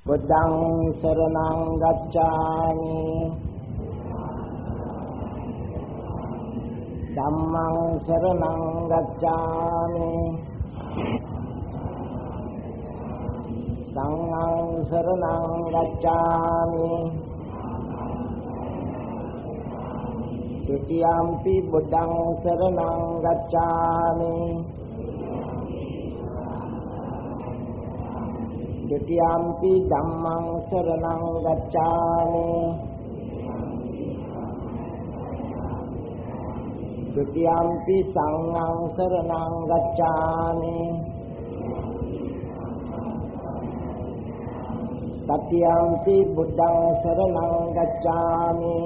බුද්ධං සරණං ගච්ඡාමි. ධම්මං සරණං ගච්ඡාමි. සංඝං සරණං ගච්ඡාමි. ဒ ුතියම්පි බුද්ධං සරණං ගච්ඡාමි. ဒ ුතියම්පි ධම්මං සරණං ගච්ඡාමි. ဒ ුතියම්පි සංඝං සරණං ගච්ඡාමි. තතියම්පි බුද්ධං සරණං ගච්ඡාමි.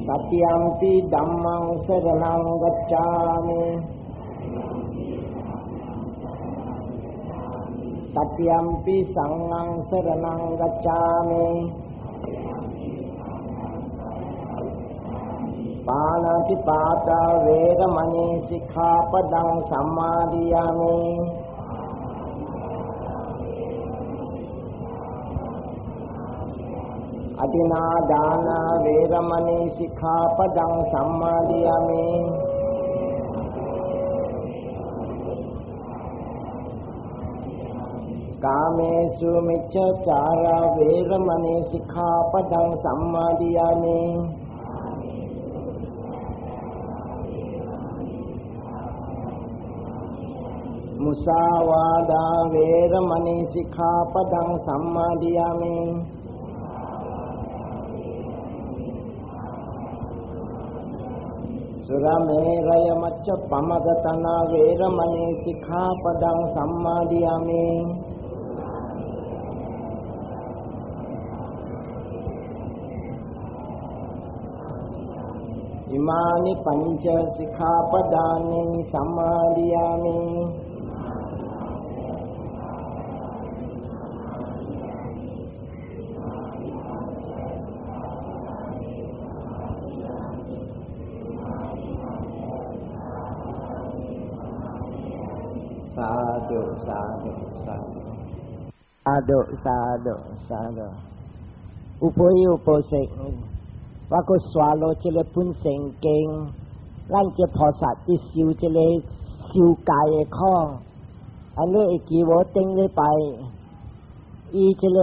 තතියම්පි ධම්මං සරණං ගච්ඡාමි. තතියම්පි සංඝං සරණං ගච්ඡාමි. පාණාති පාතා වේරමණී සික්ඛාපදං සමාදියාමි. අදිනා දාන වේරමණී සික්ඛාපදං සම්මාදියාමි. කාමේසු මිච්ඡාචාරා වේරමණී සික්ඛාපදං සම්මාදියාමි. මුසාවාදා වේරමණී සික්ඛාපදං සම්මාදියාමි. සුරමේරය මච්ච පමදතන වේරමණී සික්ඛාපදං සම්මාදියාමි. ඉමානි පංච සික්ඛාපදානි සමාදියාමි. සාදු සාදු සාදු සාදු සාදු සාදු。有朋有菩薩，我閣刷落這個本聖經，咱這菩薩佇受這個受戒的苦，按你會記無頂禮拜，伊這個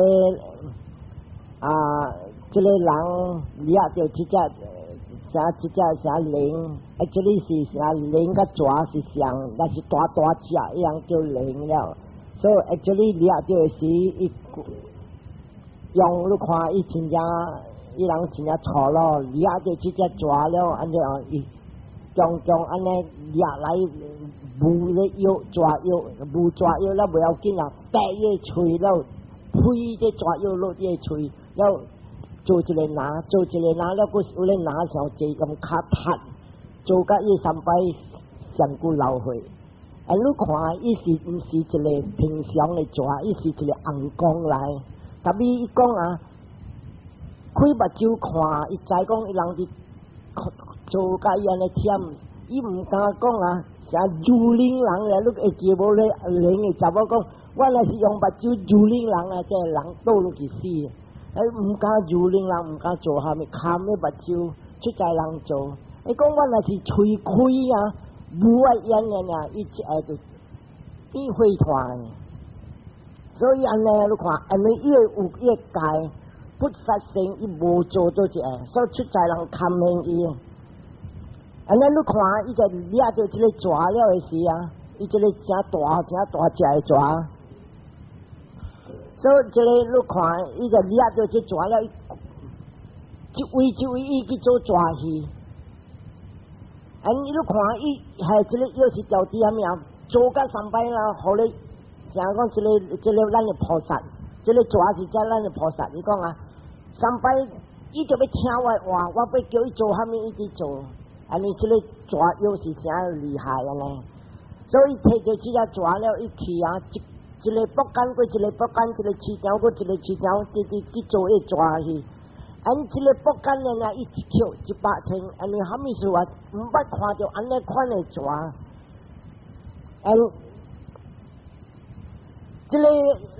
啊，這個人掠著這隻啥這隻啥龍，actually 是啥龍佮蛇是像，但是大大隻一樣叫龍了。所以 actually 掠著的時，伊用你看伊真正，伊人真正錯咯，掠著這隻蛇了，按怎樣伊強強按呢掠來無咧藥蛇藥，無蛇藥了袂要緊啦，掰伊喙了，呸這蛇藥落伊喙了，做一个拿，做一个拿了，閣有咧拿上濟咁較踢，做甲伊三擺上骨流血。啊，你看伊是毋是一个平常的蛇，伊是一个尪公來。特別伊講啊，開目睭看，伊知講伊人佇做甲伊按呢忝，伊毋敢講啊，啥蹂躪人咧，你會記無咧？靈的查某講，我若是用目睭蹂躪人啊，這個人倒落去死。哎，毋敢蹂躪人，毋敢做蝦米，含咧目睭出在人做。伊講我若是喙開啊，無愛演的爾，伊一下就變火團。所以按呢，你看，因為伊有伊个戒，不殺生，伊無做到一個，所以出在人堪恨伊。按呢，你看，伊就掠著這個蛇了的時啊，伊這個誠大、誠大隻的蛇。所以這個你看，伊就掠著這蛇了，一位一位伊去做蛇戲。按你看，伊係這個藥是調佇啥物啊？做甲三擺啦，予你像講這個這個咱的菩薩，這個蛇是遮咱的菩薩。伊講啊，三擺伊就欲聽我的話，我欲叫伊做啥物，伊去做。按呢這個蛇藥是誠厲害按呢，所以提著這隻蛇了，伊去啊，一一个北間過一個北間，一個市場過一個市場，直直去做伊蛇戲。按這個北間的呢，伊一扣一百千，按呢啥物事啊？毋捌看著按呢款的蛇。按這個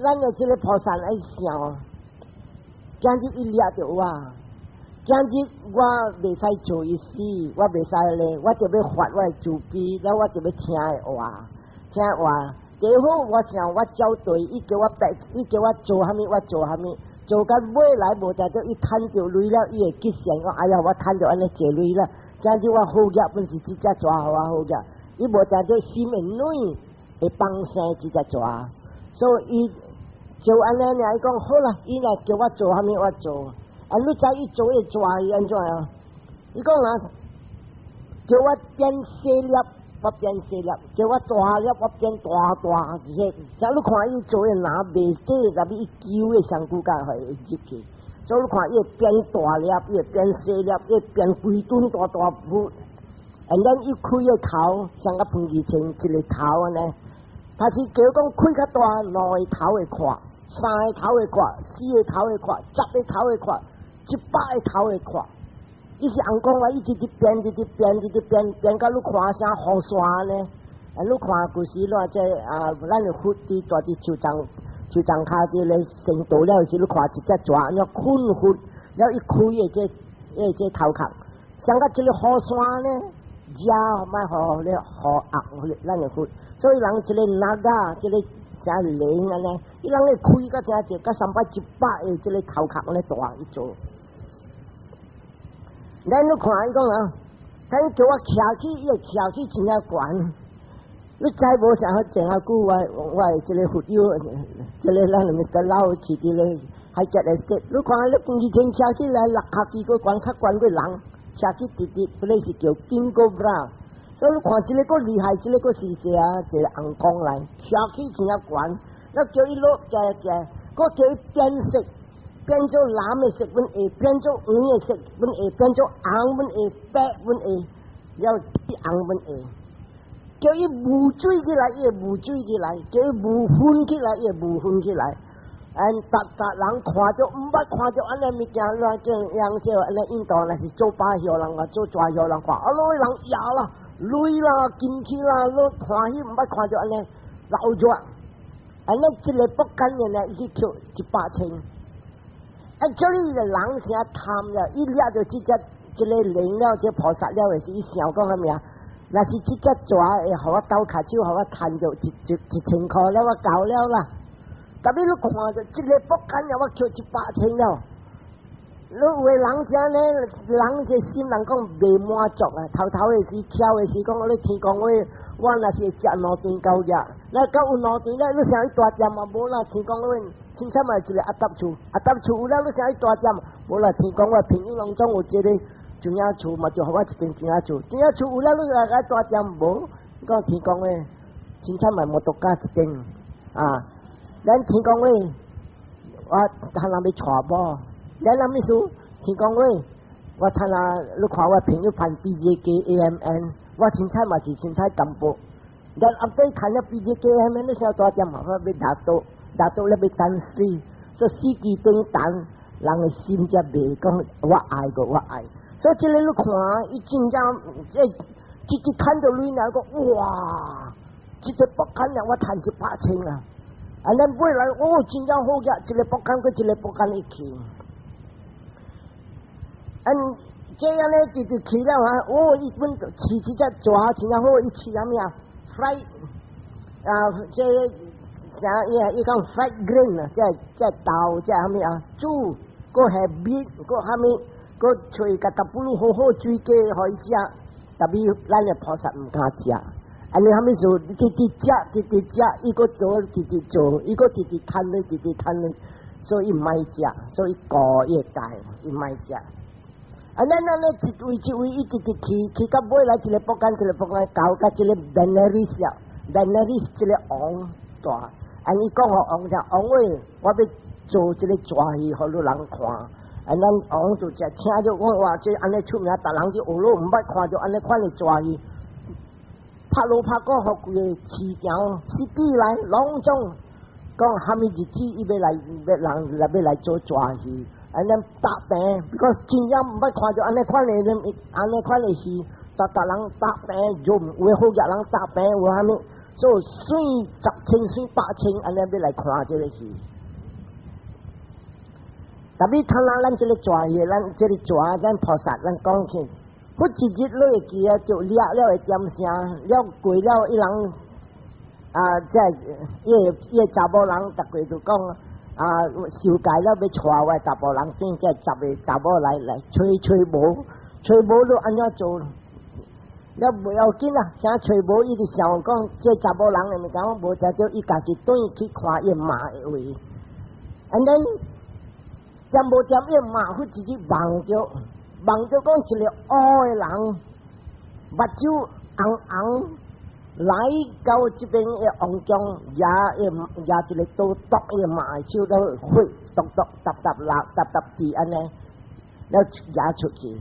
咱的這個菩薩愛想，今日伊掠著我，今日我袂使做伊死，我袂使咧，我著欲發我的慈悲，了我著欲聽伊話，聽話。最好我想我照對，伊叫我白，伊叫我做啥物，我做啥物，做到尾來無定著伊趁著鐳了，伊會吉善講，哎呀，我趁著按呢濟鐳了，今日我好額本是這隻蛇予我好額，伊無定著心會軟，會放生這隻蛇，所以伊就按呢爾，伊講好啦，伊若叫我做啥物我做，啊，你知伊做的蛇伊按怎啊？伊講啊，叫我變細粒，我變細粒，叫我大粒，我變大大隻。像你看伊做的若袂底，特別伊揪的上骨架會入去。所以你看伊會變大粒，伊會變細粒，伊會變規噸大大幅。And then 伊開的頭像個彭義清一個頭按呢，他是叫講開較大，兩個頭會闊，三個頭會闊，四個頭會闊，10個頭會闊，100個頭會闊。伊是尪公啊，伊直直變，直直變，直直變，變到你看像雨傘呢。啊，你看舊時你這啊，咱的佛佇蹛佇樹叢樹叢跤佇咧成道了時，你看一隻蛇按怎困佛，了伊開的這這這頭殼，像甲這個雨傘呢，遮莫予咧雨壓咱的佛。所以人這個 Naga，這個誠靈按呢，伊人會開甲誠濟，甲三百一百個這個頭殼按呢大伊做。咱你看伊講啊，咱叫我徛起，伊會徛起真正懸。你知無啥？前仔久我我的這個佛友，這個咱 Mr. 老去佇咧海峽的說，你看你盤尼天徛起來，六跤機閣懸較懸過人，徛起直直，彼個是叫金剛布。所以你看這個閣厲害，這個閣是一個一個尪公來，徛起真正懸，咱叫伊落行行，閣叫伊變色。變做藍的色，阮會變做黃的色，阮會變做紅，阮會白，阮會了紅，阮會叫伊霧水起來，伊會霧水起來；叫伊霧粉起來，伊會霧粉起來。嗯，逐逐人看著毋捌看著按呢物件，亂這樣這按呢印度若是做把戲人啊，做蛇戲人看，啊，攏人攑啦、鐳啦、金器啦，攏歡喜，毋捌看著按呢流熱。按呢一个卜干的呢，伊去抾100千。啊，這裡的人誠貪了，伊掠著這隻這個靈了，這菩薩了的時，伊想講啥物啊？若是這隻蛇會予我鬥跤手，予我趁著一一一千箍了，我夠了啦。特別你看著這個卜干了，我抾100千了。你有的人遮呢，人這心人講袂滿足啊，頭頭的時巧的時講，你天公話，我若是會食兩頓夠額，那夠有兩頓了，你想欲大店嘛？無啦，天公話。凊彩嘛一個阿搭厝，阿搭厝有了，你想欲大店？無啦，天公我朋友攏總有這個磚仔厝嘛，就予我一間磚仔厝，磚仔厝有了，你來愛大店無？講天公話，凊彩嘛摩托卡一間啊，咱天公話，我趁人欲娶某，咱啥物事？天公話，我趁啊，你看我朋友辦 PJK AMN，我凊彩嘛是凊彩淡薄，咱後底看了 PJK AMN，你想大店嘛？我欲拿刀。達到咧欲等死，所以死期頂等，人的心才袂講我愛個我愛。所以這個你看，伊真正這直直看到鐳來講，哇！這個卜干了，我趁100千啊！啊，咱尾來哦，真正好額，一個卜干閣一個卜干一去。嗯，這樣咧直直去了啊！哦，伊本飼這隻蛇真正好，伊飼啥物啊？Fried 啊，這個。啥伊伊講 fried grain 啊，這這豆這啥物啊？煮，閣下米，閣啥物，閣揣甲淡薄好好水果予伊食，特別咱的菩薩毋敢食。按呢啥物事？直直食，直直食，伊閣做，直直做，伊閣直直趁咧，直直趁咧，所以伊毋愛食，所以伊顧伊會戒，伊毋愛食。啊，咱咱咧一位一位一直直去，去到尾來一個卜干一個卜干，到甲這個 Benares 了，Benares 這個王大。按伊講予王聽，王喂，我欲做這個蛇戲，予汝人看。啊，咱王就食聽著講哇，這按呢出名，逐人就學囉毋捌看著按呢款的蛇戲。拍鑼拍鼓，予規个市場市地來，攏總講蝦米日子，伊欲來欲人來欲來做蛇戲。按呢搭棚，because 真正毋捌看著按呢款的按呢款的戲，逐逐人搭棚，就有的好額人搭棚，有蝦米？所以算十千算百千，按呢欲來看這个戲。特別睇咱咱這个蛇，咱這个蛇，咱菩薩，咱講起，佛一日你會記啊，就掠了會點聲，了過了伊人啊，這伊伊查某人，逐個就講啊，受戒了欲娶我查埔人，變這十个查某來來揣揣無，揣無就按怎做？了無要緊啦，啥揣無，伊就想講，這查某人的物件，無聽著伊家己轉去看伊媽的位，and then 點無點伊媽忽一日夢著，夢著講一个烏的人，目睭紅紅，來到這邊的王宮，舉舉一个刀剁伊媽的手，了血篤篤沓沓流，沓沓滴按呢，了舉出去。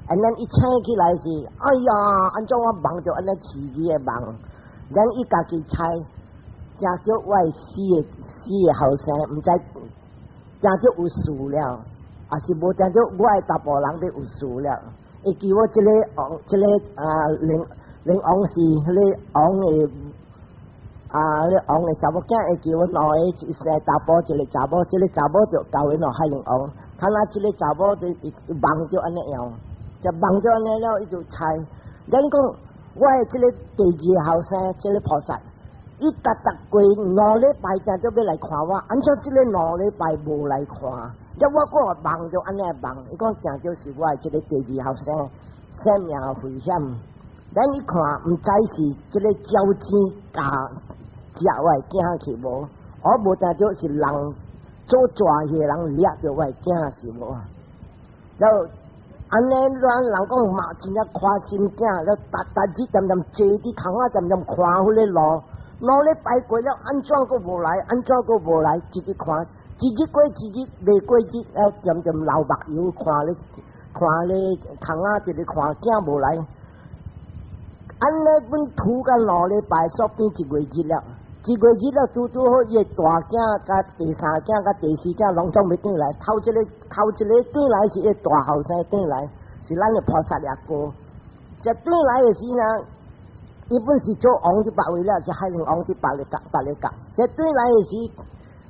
And then 伊醒起來時，哎呀，按怎我夢著按呢刺激的夢？咱伊家己猜，聽著我的死的死的後生，毋知聽著有事了，抑是無聽著我的查埔人欲有事了。會記我這个王，這个啊靈靈王是彼个王的啊，彼个王的查某囝，會記我兩个一個查埔，一个查某，這个查某就交予海龍王，看那這个查某就夢著按呢樣。就夢著按呢了，伊就猜。咱講我的這个第二个後生，這个菩薩，伊逐逐過兩禮拜才就欲來看我，按怎這个兩禮拜無來看？了我閣夢著按呢夢，伊講定就是我的這个第二後生，生命危險。咱一看，毋知是這个鳥鼠咬食我的囝去無？我無定著是人做蛇彼个人掠著我的囝是無？了。按呢，咱人講嘛，真正看心囝，了逐逐日恬恬坐佇窗仔，恬恬看彼个路，兩禮拜過了，按怎閣無來？按怎閣無來？一直看，一日過一日，袂過日，了恬恬流目油，看咧看咧窗仔，一直看囝無來。按呢，阮塗甲兩禮拜，煞變一月日了。一月日了，拄拄好，伊的大囝佮第三囝佮第四囝攏總欲轉來，頭一个頭一个轉來是伊大後生轉來，是咱的菩薩阿哥。這轉來的時呢，伊本是做王佇別位了，這海龍王佇別个國別个國。這轉來的時，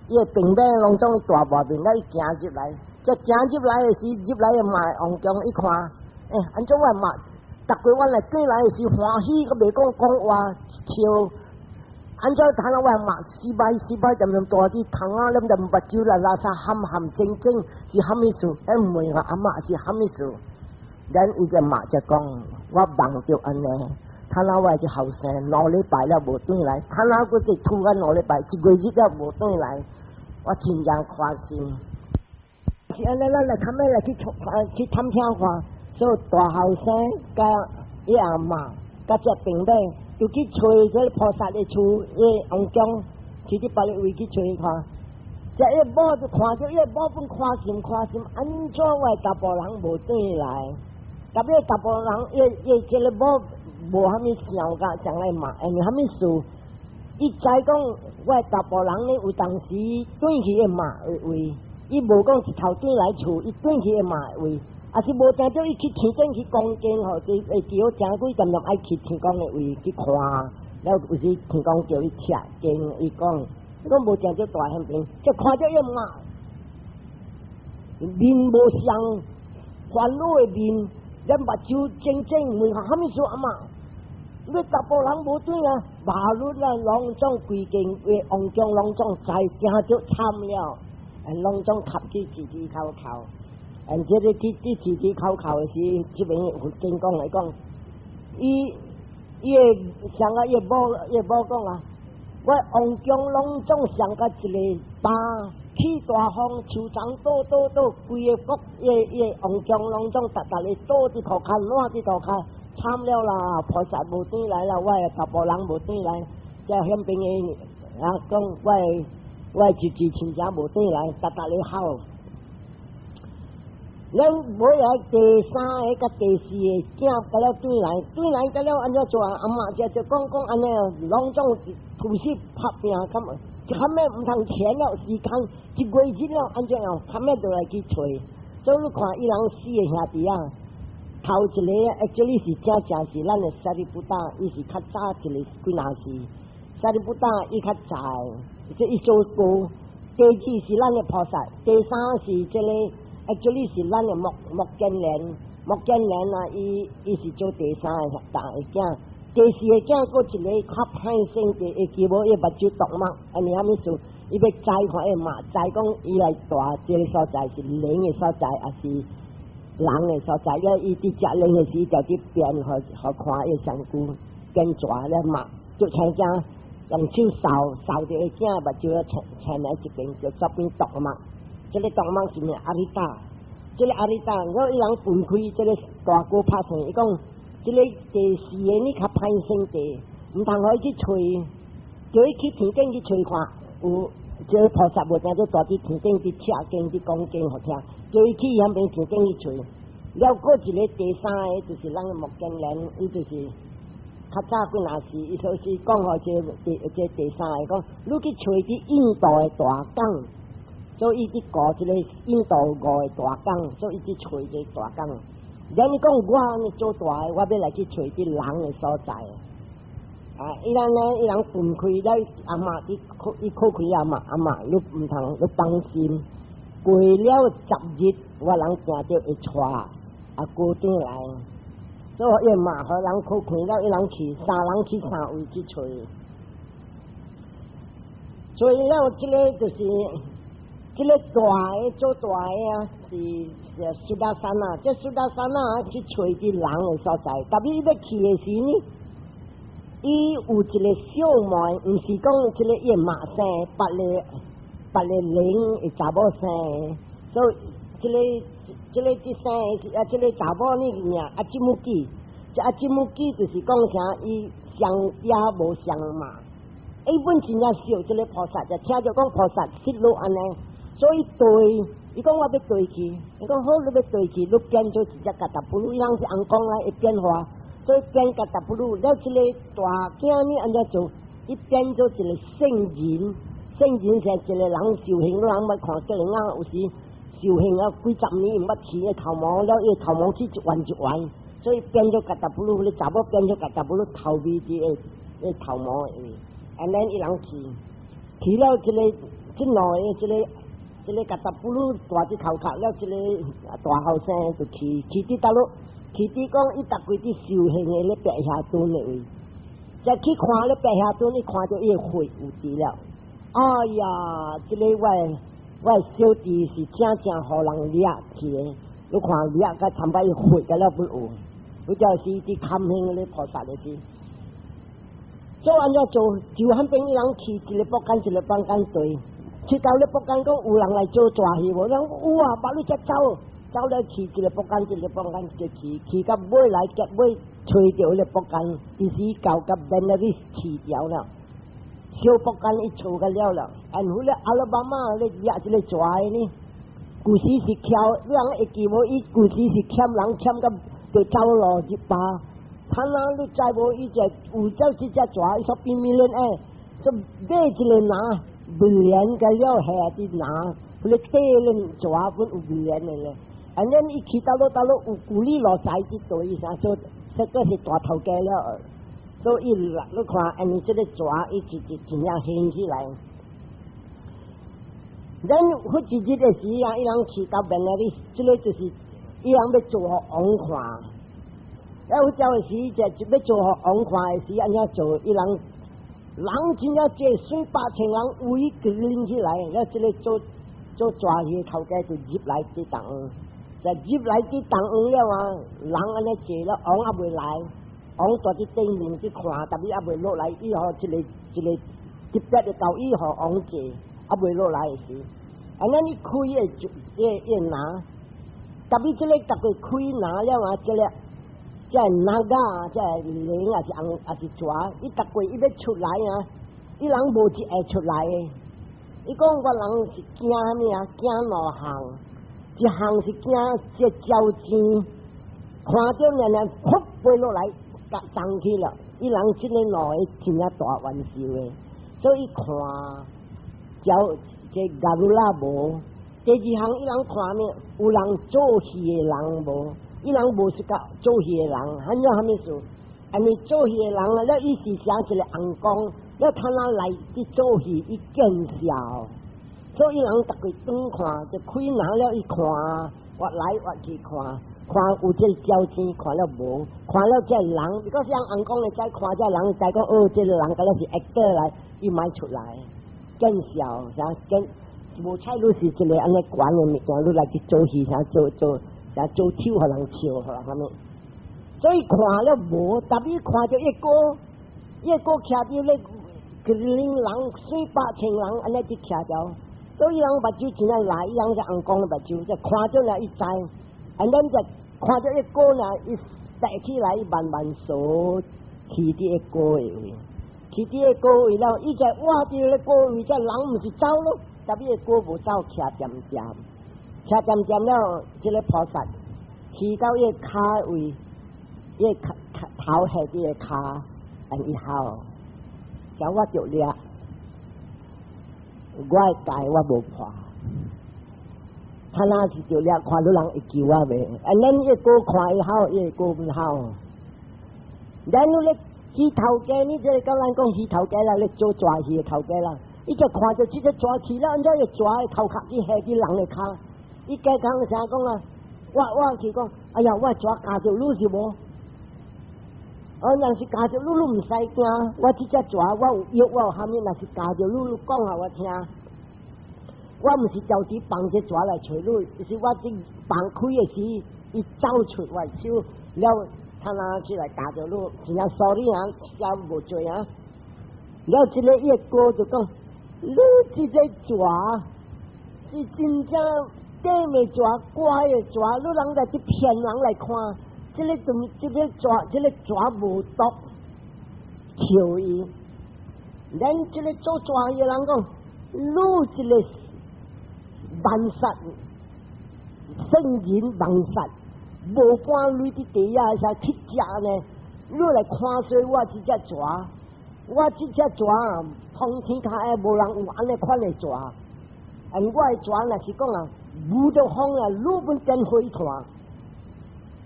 伊的兵馬攏總大外面，了伊行入來，這行入來的時，入來的媽王宮一看，欸，按怎我媽，逐過我來轉來的時歡喜，閣袂講講話笑。按怎睇到我媽失敗失敗，恬恬大佇窗仔，恬恬目睭來拉薩含含靜靜，是啥物事？咱問我阿嬤是啥物事？咱伊就媽就講，我夢著按呢，睇到我這後生兩禮拜了無轉來，睇到閣去吐緊兩禮拜，一月日了無轉來，我真正寬心。是按呢，咱來較尾來去去探聽看，所以大後生佮伊阿嬤佮這兵馬，就去揣這个菩薩的厝，伊王宮，去佇別个位去揣看。這伊某就看著伊某本寬心寬心，按怎我的查埔人無轉來？特別查埔人，伊伊這个某無啥物想甲將來嘛，因為啥物事？伊知講我的查埔人呢，有當時轉去伊媽的位，伊無講一頭轉來厝，伊轉去伊媽的位。抑是無定著伊去天頂去講經吼，會記好聽幾恬恬愛去天公的位去看，了有時天公叫伊聽經，伊講，伊講無定著大現邊，就看著伊媽面無相煩惱的面，連目睭睜睜問啥物事阿嬤？你查埔人無轉啊，馬路啦，攏總規間王宮攏總知驚著慘了，攏總哭去舌舌口哭。嗯，這个去去舌舌口哭的時，這邊佛經講來講，伊伊的像啊，伊的某伊的某講啊，我王宮攏總像佮一个巴起大風，樹叢倒倒倒，規个國伊伊王宮攏總逐逐个倒佇塗跤，爛佇塗跤，慘了啦！菩薩無轉來啦，我的查埔人無轉來，這顯邊的啊講我的我的侄子親戚無轉來，逐逐咧哭。咱尾仔第三个佮第四个囝佮了轉來，轉來佮了按怎做啊？阿嬤就就講講按呢，攏總吐死拍拚，咁較尾毋通錢了，時間一月日了，按怎樣？較尾就來去揣。所以你看伊人四个兄弟仔，頭一个 actually 是正正是咱的 Sariputta，伊是較早一个幾若世， Sariputta 伊較在，這伊做高。第二是咱的菩薩，第三是這個，actually 是咱的目犍連，目犍連啊，伊是做第三个大的囝，第四個囝閣一個較歹性格，會記無伊目睭毒目，按呢啥物事？伊欲知看伊媽，知講伊來蹛這个所在是靈的所在，抑是人的所在？了伊佇食靈的時，就佇變予予看伊身軀變蛇了嘛，就親像用手掃掃著伊囝目睭咧，青來一邊就煞變毒目。這个毒目是咩？Ariṭṭha，這个 Ariṭṭha，我伊人分開這个大哥拍算，伊講這个第四个你較歹性格，毋通予伊去揣，叫伊去天頂去揣看，有這个菩薩無定做蹛佇天頂佇聽經佇講經予聽，叫伊去遐邊天頂去揣。了閣一个第三个就是咱的目犍連，伊就是較早幾若時，伊就是講予這第三个講，你去揣佇印度的大港，所以伊去顧這个印度五个大港，所以伊去揣這個大港。了伊講我做大的，我欲來去揣佇人的所在。啊！伊人呢，伊人分開了，阿媽伊伊靠開阿媽，阿媽你毋通你放心。過了10日，我人行著會帶阿哥轉來。所以伊媽予人靠開了，伊人去三人去三位去揣。所以了，這个就是這个大的做大的啊，是 Sudassana，這 Sudassana 去揣佇人的所在，特別伊欲去的時呢，伊有一個小妹，毋是講這个伊媽生，別个別个靈的查某生的，所以這个這个這生的啊，這个查某呢名阿吉姆基，這阿吉姆基就是講啥，伊雙爹無雙媽，伊本真正惜這个菩薩，就聽著講菩薩失落按呢，所以對，伊講我欲綴去，伊講好你欲綴去，你變做一隻カタプル，伊人是尪公來會變化。所以變カタプル，了這个大囝呢按怎做？伊變做一個聖人，聖人是一個人修行，人捌看這個人有時修行啊幾十年毋捌起個頭毛，了伊頭毛起一圓一圓，所以變做カタプル，你查某變做カタプル頭尾佇個頭毛的位，and then 伊人去，去了這个這兩个這个這个カタプル蹛佇頭殼，了這个大後生就去去佇佗落。去佇講伊逐規佇修行的咧白霞墩的位，再去看咧白霞墩，伊看著伊的血有佇了。哎呀，這个我的小弟是正正予人掠去的，你看掠甲差擺伊血甲了不有，彼就是佇堪行咧菩薩的時。做按怎做？就彼邊伊人去一個木間一個房間對，去到咧木間講有人來做大戲無？人有啊，把你才走。走了去一个木間，一個木間就去，去到尾來結尾揣著彼个木間，伊是到甲免了去飼掉了。小木間伊厝甲了了，然後咧阿拉巴馬咧掠這个蛇的呢，舊時是翹，你人會記無？伊舊時是欠人欠甲就走路入巴，他那你知無？伊就有走這隻蛇，伊說變米連哎，就買一个拿，million 甲了下佇拿，彼个底咧蛇本有 million 的咧。and then 伊去佗落佗落有舊里路仔佇對啥做，這個是大頭家了。所以你看，按呢這个蛇伊一直真正興起來。咱忽一日的時啊，伊人去到邊來，這个就是伊人欲做予王看。啊，有朝的時，就欲做予王看的時，按怎做？伊人人真正濟，數百千人圍拎起來，了這个做做蛇戲的頭家就入來佇當。就入來佇東園了啊，人按呢濟了，王猶未來，王蹛佇頂面去看，但是猶未落來，伊予一个一个特別的交椅予王坐，猶未落來的時，按呢你開的就會會拿，特別這个逐個開拿了啊，這个這 nāga，這靈抑是紅抑是蛇，伊逐個伊欲出來啊，伊人無一會出來的，伊講我人是驚啥物啊？驚兩項。一項是驚這鳥精，看著爾爾，噗飛落來，共撞去了。伊人這个兩个真正大冤仇的，所以看鳥這 Garuḍa 無。第二項伊人看咩？有人做戲的人無？伊人無是甲做戲的人，按怎啥物事？按呢做戲的人啊，了伊是寫一個尪公，了他那來去做戲，伊見笑，所以人逐個轉看，就開眼了伊看，挖來挖去看，看有這個鳥天，看了無，看了這個人，如果像翁講的，再看這個人，再講哦，這個人敢若是 actor 來，伊莫出來，見笑，啥見無彩你是一個按呢懸的物件，你來去做戲，啥做做啥做手予人笑，予人啥物？所以看了無，特別看著一個一個徛佇咧，令人四百千人按呢去徛著，所以人目睭真正來，伊人就翁講的目睭，就看著了伊知，and then 就看著一個呢，伊爬起來，伊慢慢踅去佇一個的位，去佇一個位了，伊就倚佇咧個位，這人毋是走咯，特別個無走，徛恬恬，徛恬恬了，這個菩薩去到伊跤位，伊跤頭下佇個跤，按伊吼，叫我著掠，我的戒我無破。他若是著掠，看汝人會救我袂？啊，咱一個看伊好，伊個毋好。咱汝咧戲頭家，你這個甲咱講戲頭家啦，咧做蛇戲的頭家啦，伊就看著這個蛇去了，按怎個蛇的頭殼去下佇人的跤？伊加講啥講啊？我去講，哎呀，我蛇咬著你是無？哦，若是咬著你，你毋使驚。我這隻蛇，我有藥，我有蝦米？若是咬著你，你講予我聽。我毋是著急放這蛇來揣你，是我這放開的時，伊走出我的手了，他若起來咬著你，真正 sorry 啊，寫無罪啊。了，這個伊哥就講，你這個蛇是真正假的蛇，怪的蛇，你人來去騙人來看。這個東，這個蛇，這個蛇無毒，笑伊。咱這個做蛇的人講，你這個萬殺聖人萬殺，無管鐳佇地下會使去食呢？你來看衰我這隻蛇，我這隻蛇通天下無人有按呢款的蛇。按我的蛇若是講啊，無著風啊，愈本變火炭。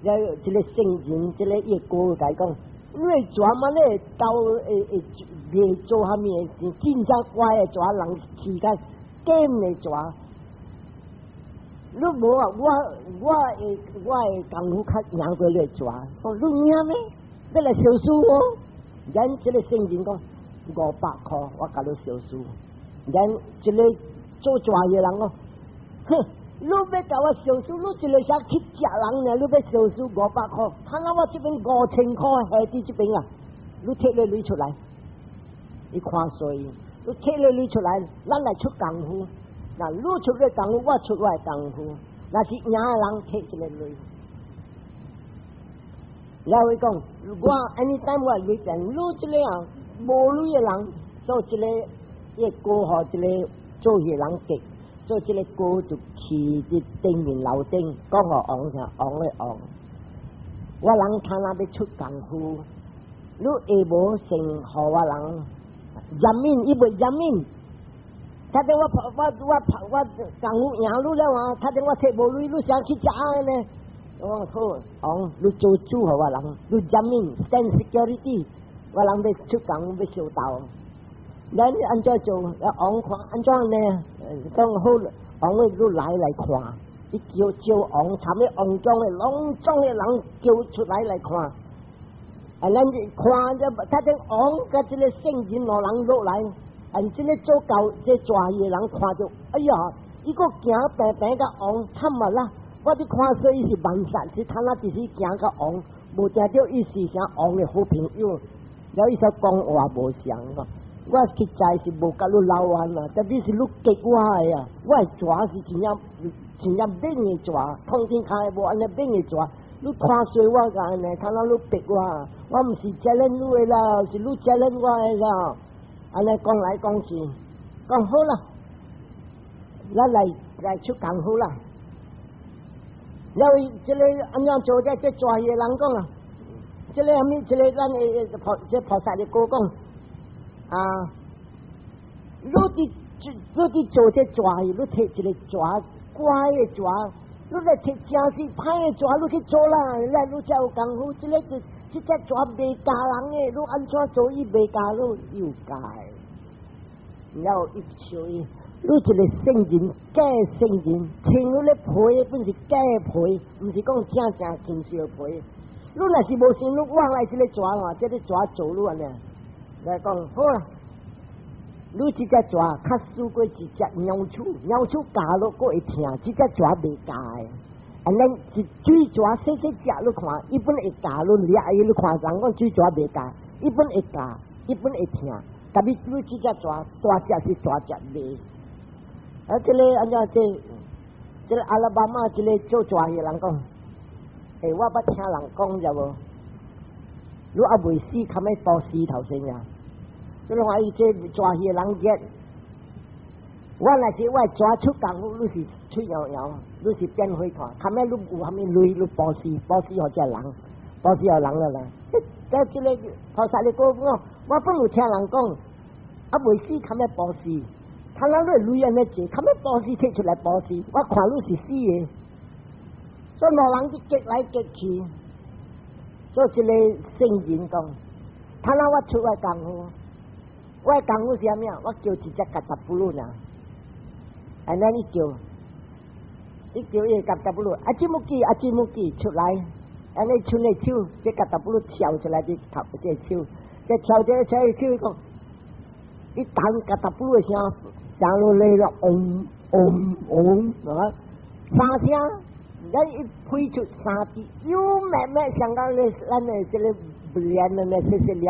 了，這個聖人，這個伊哥共伊講，你的蛇嘛咧，到會會袂做蝦米的，真正乖的蛇，人飼甲點的蛇。你無啊？我的功夫較贏過你的蛇。講你贏咩？欲來相輸哦。咱這個聖人講500箍，我共你相輸。咱這個做蛇的人哦，哼！你欲共我相輸，你一個啥去食人呢？你欲相輸500箍，看到我這邊5000箍下佇這邊啊！你提個鐳出來，伊看衰，你提個鐳出來，咱來出功夫。若你出你功夫，我出我的功夫。若是贏的人提一個鐳。了伊講，我 anytime 我鐳變，你這個啊無鐳的人，做這個伊個予這個做戲人結。所以這個哥就去佇頂面樓頂講予王聽，王咧王，我人他若欲出功夫，你會無先予我人入面，伊袂入面。他等我我我我功夫贏你了啊！他等我提無鐳，你想去食呢？我講好，王你做主予我人，你入面 stand security，我人欲出功夫欲相鬥。咱按怎做？王看按怎呢？講好，王會你來來看，伊叫招王，參咧王宮的攏總的人叫出來來看。啊，咱看這他這王佮這個聖人兩人落來，按這個做教這蛇戲的人看著，哎呀，伊閣行平平佮王慘啊啦！我佇看說伊是萬殺，是他那只是行佮王，無聽著伊是啥王的好朋友，了伊說講話無相個。我實在是無共你撈冤啊，特別是你激我的啊！我的蛇是真正真正猛的蛇，通天下無按呢猛的蛇。你看衰我共按呢，看到你逼我，我毋是 challenge 你的啦，是你 challenge 我的啦。按呢講來講去，講好啦，咱來來出功夫啦。了伊這個按怎做這這蛇戲的人講啊，這個蝦米？這個咱的菩這菩薩的哥講。啊！你佇做這蛇戲，你提一個蛇乖的蛇，你來提誠是歹的蛇，你去做啦，來你才有功夫。這個就這隻蛇袂咬人的，你按怎做伊袂咬你，又咬。然後伊笑伊，你一個聖人，假聖人，穿你咧皮本是假皮，毋是講正正金色皮。你若是無信，你往來這個蛇嘛，這個蛇做你按呢？來講好啦，你這隻蛇較輸過一隻鳥鼠，鳥鼠咬落閣會疼，這隻蛇袂咬的。按呢是水蛇細細隻，你看，伊本會咬你掠伊，你看人講水蛇袂咬，伊本會咬，伊本會疼。特別你這隻蛇大隻是大隻袂。啊，這個按怎這這個阿拉巴馬這個做蛇的人講，欸，我捌聽人講著無？你猶未死，較欲布施頭先啊！這個話伊這蛇魚的人講，我若是我蛇出功夫，你是喙搖搖，你是變火炭，較欲你有啥物鐳，你布施，布施予這人，布施予人了啦。這這個菩薩你講我，我本有聽人講，猶未死，較欲布施，看人你鐳按呢濟，較欲布施摕出來布施，我看你是死的，所以兩人就激來激去，所以這個聖人講，睇下我出我功夫，我的功夫是啥物啊？我叫一隻嘎達布魯呢，按呢伊叫，伊叫伊個嘎達布魯，阿吉木記阿吉木記出來，按呢伸個手，這嘎達布魯跳出來佇頭這個手，這跳這個手伊講，伊彈嘎達布魯的聲，聲落來了，嗡嗡嗡，啊，三聲。咱一飛出三支，又慢慢像講咧，咱的這個蓮的那細細粒，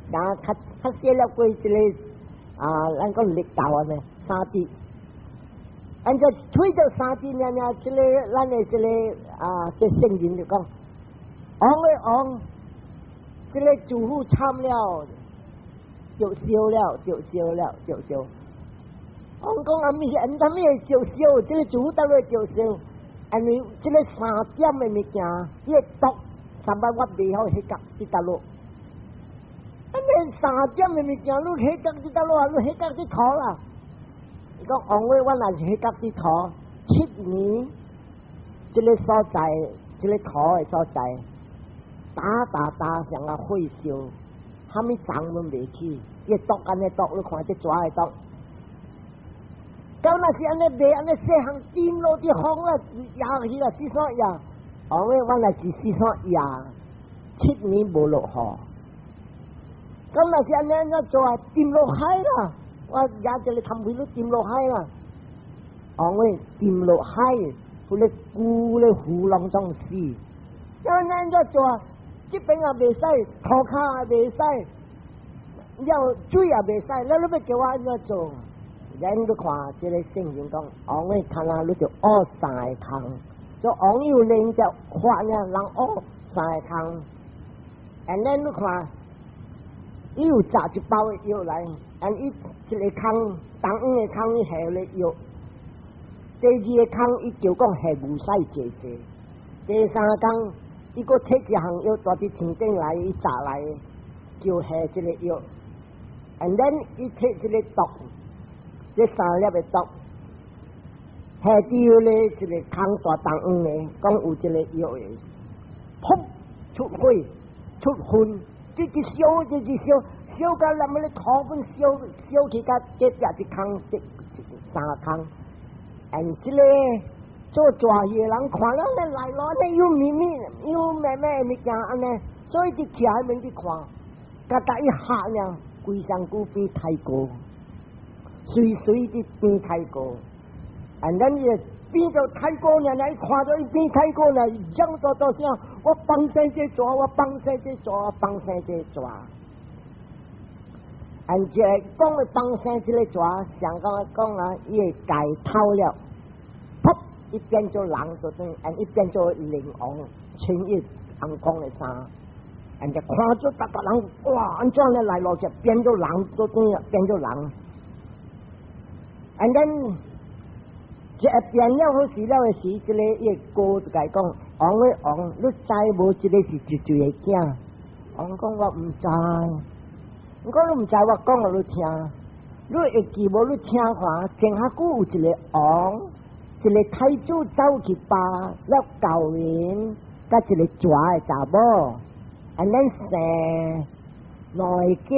然後較較細粒過這個啊，咱講綠豆按呢，三支。按照吹到三支爾爾，這個咱的這個啊，這聖人就講，王的王，這個主婦慘了，著燒了，著燒了，著燒。王講啊，物是按啥物會著燒？這個主婦倒會著燒？因為這個三點的物件，伊個毒，三擺我袂曉彼角佇佗落。按呢三點的物件，你彼角佇佗落啊？你彼角佇塗啦？伊講王話，我若是彼角佇塗，7年，這個所在，這個塗的所在，打打打像個火燒，啥物髒攏袂去，伊毒按呢毒，你看這蛇的毒。到若是按呢賣，按呢細項沉落佇風啦，壓去啦，四山壓。後尾我若是四山壓，7年無落雨。咁若是按呢按怎做啊？沉落海啦！我壓這個頭皮都沉落海啦。後尾沉落海，彼個龜咧魚攏總死。咁按怎做啊？這邊也袂使，塗跤也袂使，了水也袂使，那你欲叫我按怎做？咱你看，這個聖經講，王的看啊，你就學三个空，所以王有兩隻法呢，人學三个空。And then 你看，伊有紮一包的藥來，and 伊一個空，東黃的空伊下咧藥，第二個空伊就講下牛屎濟濟，第三工伊閣提一項藥，帶佇天頂來，伊紮來，就下這個藥，and then 伊提這個毒。這三粒的毒，下掉咧一個空大東黃的，講有這個藥的，噗出火出薰，這一燒這一燒，燒到咱們咧塗本燒燒去甲隔壁一空這三空，and 這個做蛇魚的人看了咧來咯，呢有秘密有咩咩物件按呢，所以佇徛彼面去看，佮逐伊嚇了，規身軀變太高。隨隨的變太高，and 咱伊變做太高呢？伊看到伊變太高呢，講大大聲，我放生這蛇，我放生這蛇，我放生這蛇。and 這講的放生這個蛇，上講講啊，伊會解透了，噗，伊變做人就等，and 伊變做靈王，穿伊紅光的衫，and 就看做逐個人，哇，按怎呢來落就變做人，就等變做人。And then 這變了好時了的時，這個伊個哥就共伊講：王的王，你知無？這個是一歲的囝。王講我毋知，毋過你毋知，我講予你聽。你會記無？你聽看，前較久有一個王，一個太子走去巴了教人，佮一個蛇的查某。And then 生兩个囝，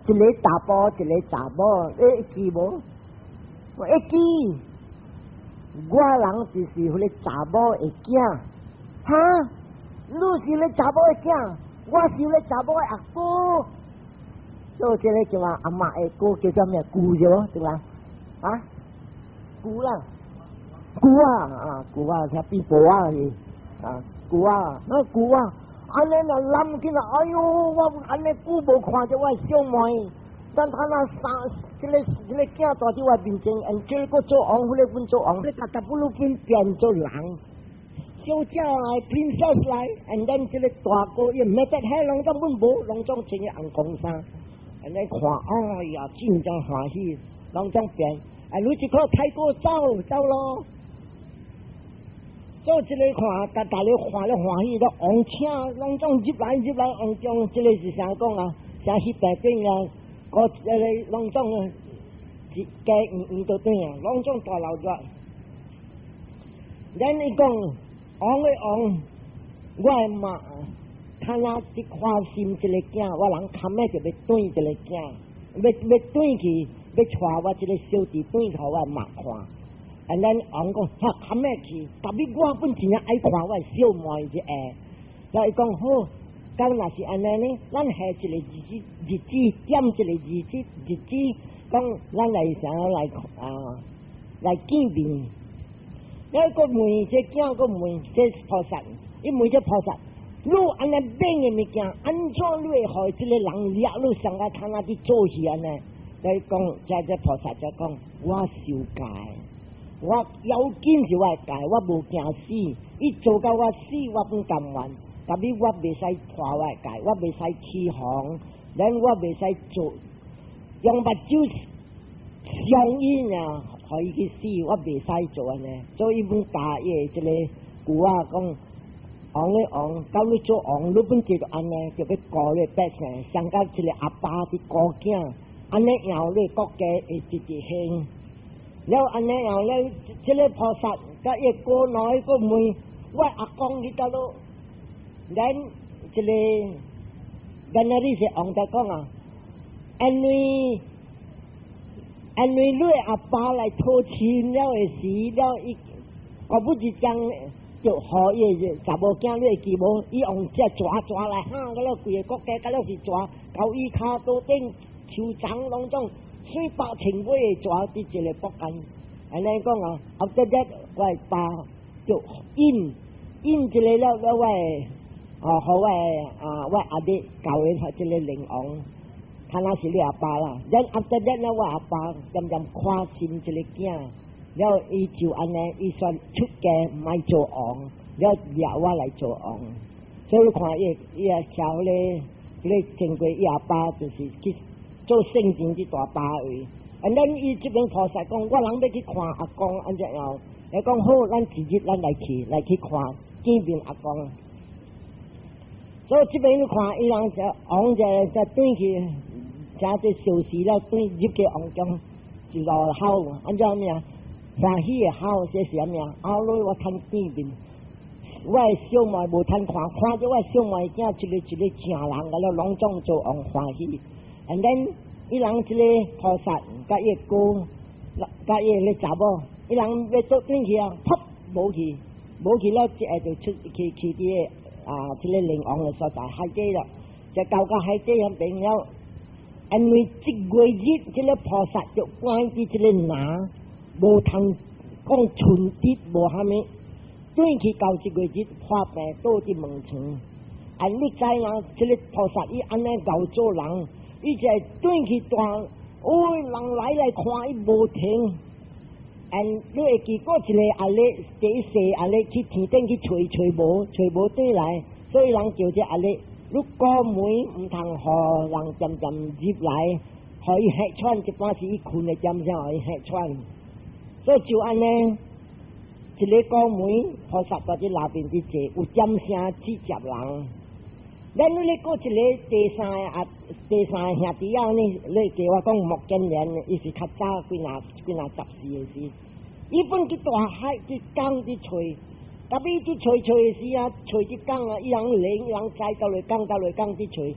一个查埔，一个查某，你會記無？我會記，我人就是彼个查某的囝，哈？你是彼查某的囝，我是彼查某的阿姑。所以這个叫話阿媽的姑叫做咩姑咗，對吧？啊？姑啦，姑啊，啊姑啊，聽變婆啊是，啊姑啊，那姑啊，按呢若諗起來，哎喲，我按呢久無看著我的小妹，但他那生這個囝大佇我面前，這個做王，彼個阮做王，你逐逐不如變變做人。小姐來，princess 來，and then 這個大哥伊沒得遐攏總阮無，攏總穿個紅光衫，按呢看，哎呀，真正歡喜，攏總變。啊，你這個太過走走咯，做這個看，逐逐咧看咧歡喜，都王請攏總入來入來王宮，這個是啥講啊？啥彼邊頂啊？個這個攏總一家圓圓都轉啊，攏總大鬧熱。咱伊講王的王，我的媽，看哪佇看心這個囝，我人堪的就欲轉這個囝，欲欲轉去。欲帶我這個小弟轉予我媽看，and then 王講哈堪的去，特別我本真正愛看我的小妹一下，了伊講好，咁若是按呢呢，咱下一個日子日子點一個日子日子，講咱來想要來啊來見面。了閣問這囝，閣問這菩薩，伊問這菩薩，你按呢變的物件，按怎你會予這個人掠你上個通啊佇做戲按呢？來講，這這菩薩就講，我受戒，我要緊是我的戒，我無驚死。伊做到我死，我毋甘願。特別我袂使破我的戒，我袂使起哄，咱我袂使做用目睭傷伊爾，予伊去死，我袂使做按呢。所以阮教伊的這個句仔講，王的王，到你做王，你本就按呢，就欲顧你百姓，相佮一個阿爸佇顧囝，按呢樣你國家會直直興。了按呢樣咧，這個菩薩佮伊姑奶閣問，我阿公佇佗落？咱這個原來你是王在講啊，因為你阿爸來討親了的時了，伊我不是將就予伊查某囝，你會記無？伊用這蛇蛇來嚇，個了規个國家，個了是蛇，到伊跤肚頂樹叢攏總水百千尾的蛇佇一個國間。按呢講啊，後這這我的爸就引引一個了了我的。哦，予我啊，我阿弟教伊這个靈王，他那是你阿爸啦。然後後日咧，我阿爸漸漸看心這个囝，了伊就按呢，伊說出家毋愛做王，了掠我來做王。所以看伊伊也曉咧，咧經過伊阿爸就是去做聖人去大巴位。And then 伊這邊菩薩講，我人欲去看阿公，按怎樣？伊講好，咱一日咱來去來去看見面阿公。所以這邊你看，伊人就王就就轉去，誠濟小時了，轉入去王宮，一路哭，按怎物啊？歡喜的哭，這是啥物啊？後來我通見面，我的小妹無通看，看著我的小妹囝一个一个正人，甲了攏總做王歡喜。And then 伊人這個菩薩，佮伊哥，佮伊个查某，伊人欲倒轉去啊，噗，無去，無去了，一下就出去去佇個。啊，這个靈王的所在海底了，就到到海底遐邊了。因為這個日，這个菩薩就關佇這個林，無通講寸鐵，無蝦米，轉去到這個日破病倒佇門床。啊，你知影這个菩薩伊按呢𠢕做人，伊就轉去斷，哦，人來來看伊無停。And 你會記過一個阿叻，第一世阿叻去天頂去揣揣無，揣無轉來，所以人叫這阿叻。你關門毋通予人漸漸入來，予伊氣喘，一般是伊睏的點聲，予伊氣喘。所以就按呢，一个關門菩薩佇這內邊佇坐，有點聲去接人。咱你咧過一个第三个啊，第三个兄弟仔呢？你叫我講目犍連，伊是較早幾若幾若十歲的時，伊本去大海去江去揣，特別佇揣揣的時啊，揣一工啊，伊人連人載到來講到來講佇揣，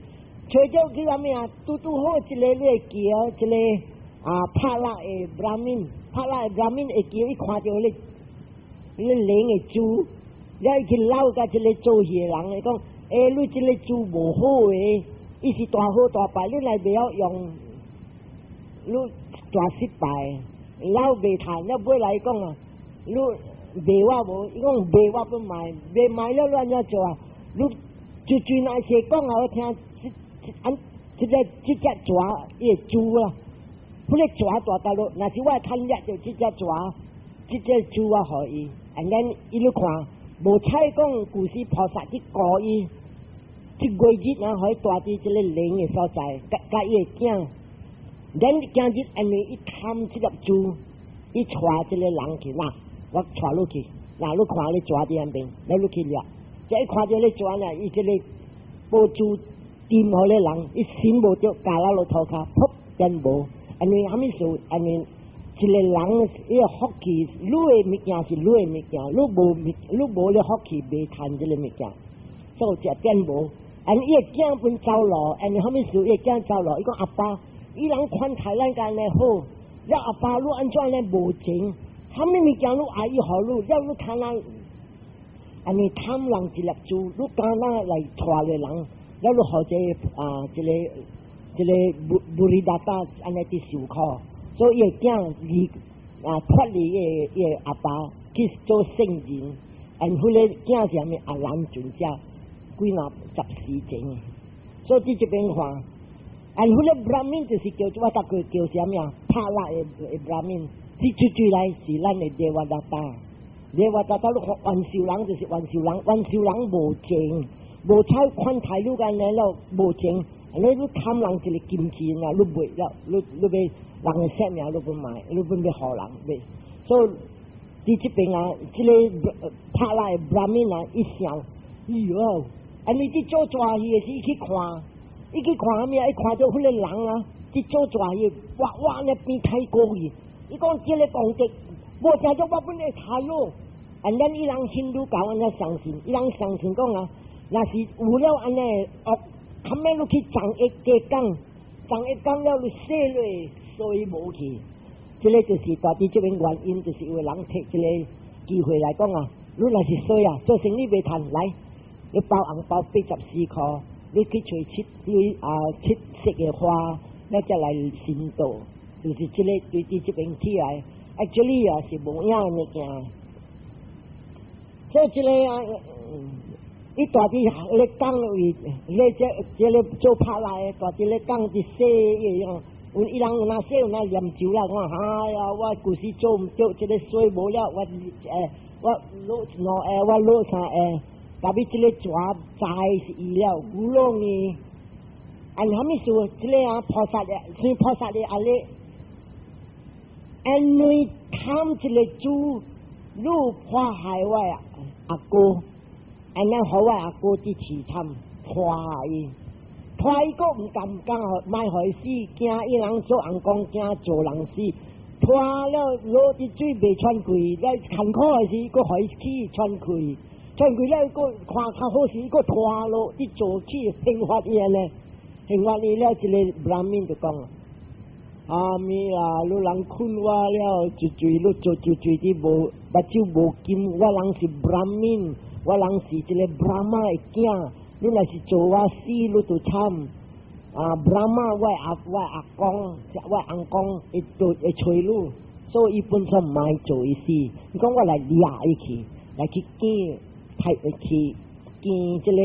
揣著去啥物啊？拄拄好一個你會記一個啊，帕拉的 Brahmin，帕拉的 Brahmin 會記，伊看著你，你連的珠，了伊去鬧共這個做戲的人，伊講：欸，你這個珠無好的，伊是大好大敗，你若袂曉用，你大失敗，了袂趁，了尾來講啊，你賣我無？伊講賣我欲賣，袂賣了你按怎做啊？你就就那些講啊，我聽，這按這個這隻蛇伊會珠啊，彼個蛇大大落，若是我趁掠著這隻蛇，這隻珠我予伊，and then 伊你看，無彩講古時菩薩去顧伊，這月日啊，予伊蹛佇這個靈的所在，佮佮伊的囝，then 今日因為伊貪這粒珠，伊帶這個人去，嗱，我帶你去，嗱，你看你蛇佇按邊，了你去掠，這一看著你蛇呢，伊這個寶珠掂予咧人，伊心無著，咬落落塗跤，噗變無，因為啥物事？因為一個人伊個福氣，你的物件是你的物件，你無物，你無咧福氣，袂趁這個物件，所以就變無。因伊的囝本走路，因為啥物事？伊的囝走路，伊講阿爸，伊人款待咱按呢好，了阿爸你按怎呢無情？啥物物件你愛伊予你，了你貪咱，按呢貪人一粒珠，你敢若來帶個人，了你予這個啊，這個這個 Bhuridatta 按呢佇受苦。所以伊的囝離啊脫離伊的阿爸去做聖人，and 彼個囝是啥物？阿難尊者幾若十時前，所以佇這邊看，and 彼個 Brahmin 就是叫做我逐個叫啥物啊？帕拉的 Brahmin，這出出來是咱的 Devadatta。Devadatta 你看萬壽人就是萬壽人，萬壽人無情，無彩款待你按呢了無情，你你貪人一個金錢啊，你賣了，你你欲人的性命你欲賣，你欲欲予人賣，所以佇這邊啊，這個帕拉的 Brahmin 啊，一想，哎喲，因為佇做蛇戲的時，伊去看，伊去看啥物啊？伊看著彼個人啊，佇做蛇戲，哇哇呢變太過去，伊講這個功德，無誠做我本會殺咯。and then 伊人印度教按呢相信，伊人相信講啊，若是有了按呢惡，後尾你去撞一個工，撞一工了你洗落，所以無去。這個就是大致這邊原因，就是因為人提這個機會來講啊，你若是衰啊，做生意袂趁來，你包紅包84箍，你去揣七對啊七色的花，你才來行道，就是這個對佇這邊起來，actually 啊是無影的物件。所以這個啊，伊大致咧講為咧這這個做拍來的，大致咧講佇寫樣。有伊人有哪寫有哪念咒啦，講哎呀，我舊時做毋對，這個衰無了，我欸，我落兩下，我落三下，特別這個蛇在是伊了，古攏呢，按啥物事？這個啊菩薩的，算菩薩的壓力，因為貪這個珠，你破害我阿哥，按呢予我阿哥佇淒慘，拖伊。拖伊閣毋敢敢予，莫予伊死，驚伊人做尪公，驚做人死。拖了落佇水袂喘氣，了艱苦的時，閣予伊去喘氣，喘氣了閣看較好時，閣拖落佇做起懲罰伊呢？懲罰伊了，這個 Brahmin 就講：阿咪啦，你人困我了，一嘴你做一嘴佇無目睭無金，我人是 Brahmin，我人是這個 Brahma 的囝。你若是做我死，你就慘。啊，Brahma 我阿公，我翁公會做會揣你，所以伊本身毋愛做伊死。伊講我來掠伊去，來去見，派去見這個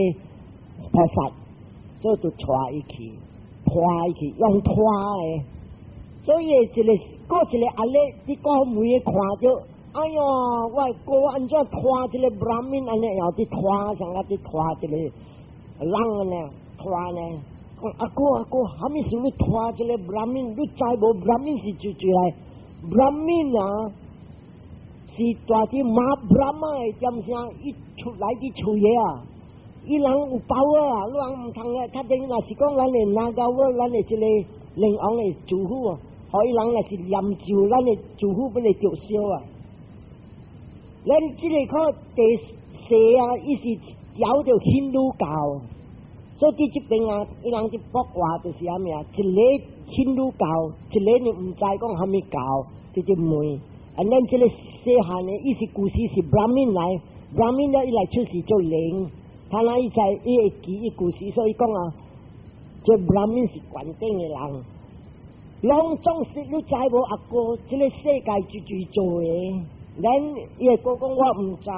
菩薩，所以就帶伊去，拖伊去，用拖的。所以一個閣一個阿咧，佇個門看著，哎喲，我哥按怎拖這個 Brahmin 按呢，又佇拖，像啊佇拖這個人呢，拖呢。講阿哥阿哥，啥物事你拖這個 Brahmin？你知無 Brahmin 是就就來 Brahmin 啊，是大隻馬 Brahma 的點聲，伊出來佇厝的啊，伊人有 power 啊，你人毋通啊，較等若是講咱的 Naga 我咱的這個靈王的師父啊，予伊人若是念咒，咱的師父本會著燒啊。咱這个看第四啊，伊是調著印度教，所以佇這邊啊，伊人佇博話就是啥物啊？一个印度教，一个你毋知講啥物教，直直問。啊，咱這个細漢的，伊是舊時是 Brahmin 來，Brahmin 了伊來出世做人，他那伊在伊會記伊舊時，所以講啊，這 Brahmin 是懸頂的人。攏總是你知無阿哥，這个世界就做的，咱伊會講講我毋知，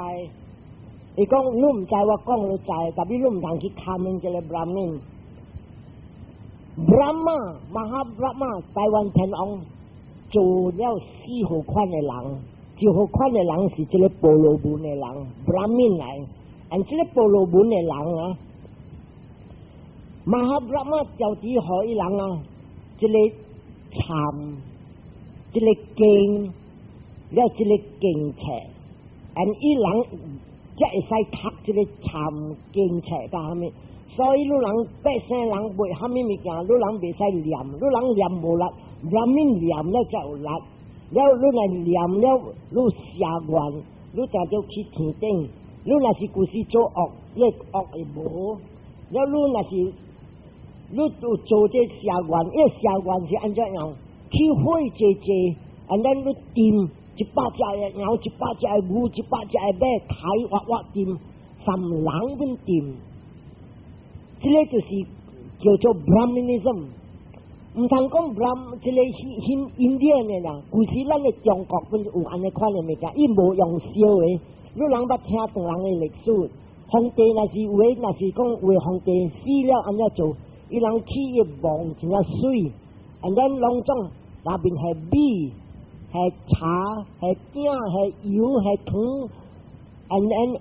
伊講你毋知我講你知，但是你毋通去 comment 這个 Brahmin。Brahma Maha Brahma 大梵天王做了四號款的人，一號款的人是這个婆羅門的人，Brahmin 來，and 這个婆羅門的人啊，Maha Brahma 就只予伊人啊，這个參，這个經，了這个經冊，and 伊人才會使讀這个參經冊佮啥物。所以你人百姓人賣啥物物件，你人袂使念，你人念無力，Brahmin 念了才有力。了你若念了，你寫願，你定著去天頂。你若是舊時做惡，你惡會無。了你若是你有做這寫願，伊寫願是按怎樣？去火濟濟，and then 你點100隻的羊，100隻的牛，100隻的馬，抬活活點，三人阮點。這个就是叫做 Brahmanism，毋通講 Brahm，這个印印第安的啦。舊時咱的中國本有按呢款的物件，伊無用燒的。你人捌聽唐人的歷史，皇帝若是有的，若是講有的皇帝死了按怎做？伊人起伊墓真正媠，and then 攏總內面係米、係茶、係餅、係油、係糖，and then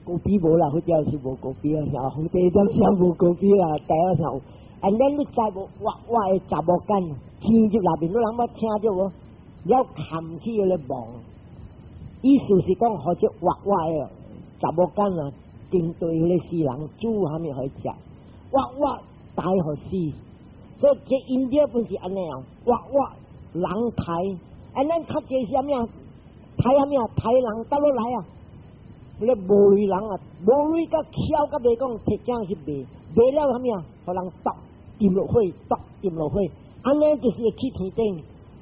咖啡無啦，彼條是無咖啡啊，皇帝點時無咖啡啦，台灣上有。and then 你知無？活活的查某囡天入內面，你人捌聽著無？了冚起彼个墓，意思是講，予這活活的查某囡啊，針對彼个死人煮啥物予伊食，活活大予死。所以這印度本是按呢樣，活活人刣，and 咱較濟是啥物啊？刣啥物啊？刣人倒落來啊？彼个無類人啊，無類甲巧甲袂講，摕正去賣，賣了啥物啊？予人剁，沉落火，剁沉落火，按呢就是會去天頂。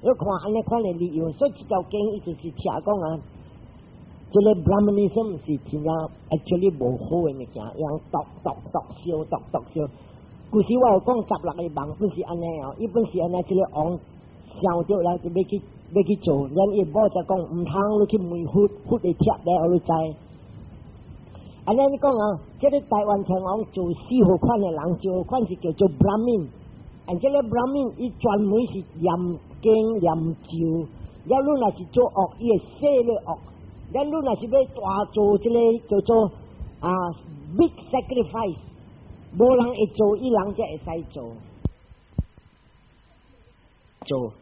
你看按呢款的理由，所以這條經伊就是聽講啊，這个 Brahmanism 是真正 actually 無好的物件，用剁剁剁燒，剁剁燒。舊時我有講十六個夢，本是按呢哦，伊本是按呢，這个王想著來就欲去做，咱伊某才講毋通，你去問佛，佛會拆來予你知。按呢你講啊，這个大梵天王做四號款的人，一號款是叫做 Brahmin，啊，這个 Brahmin 伊專門是念經念咒，了你若是做惡，伊會洗你惡；了你若是欲大做這个叫做啊 big sacrifice，無人會做，伊人才會使做。做，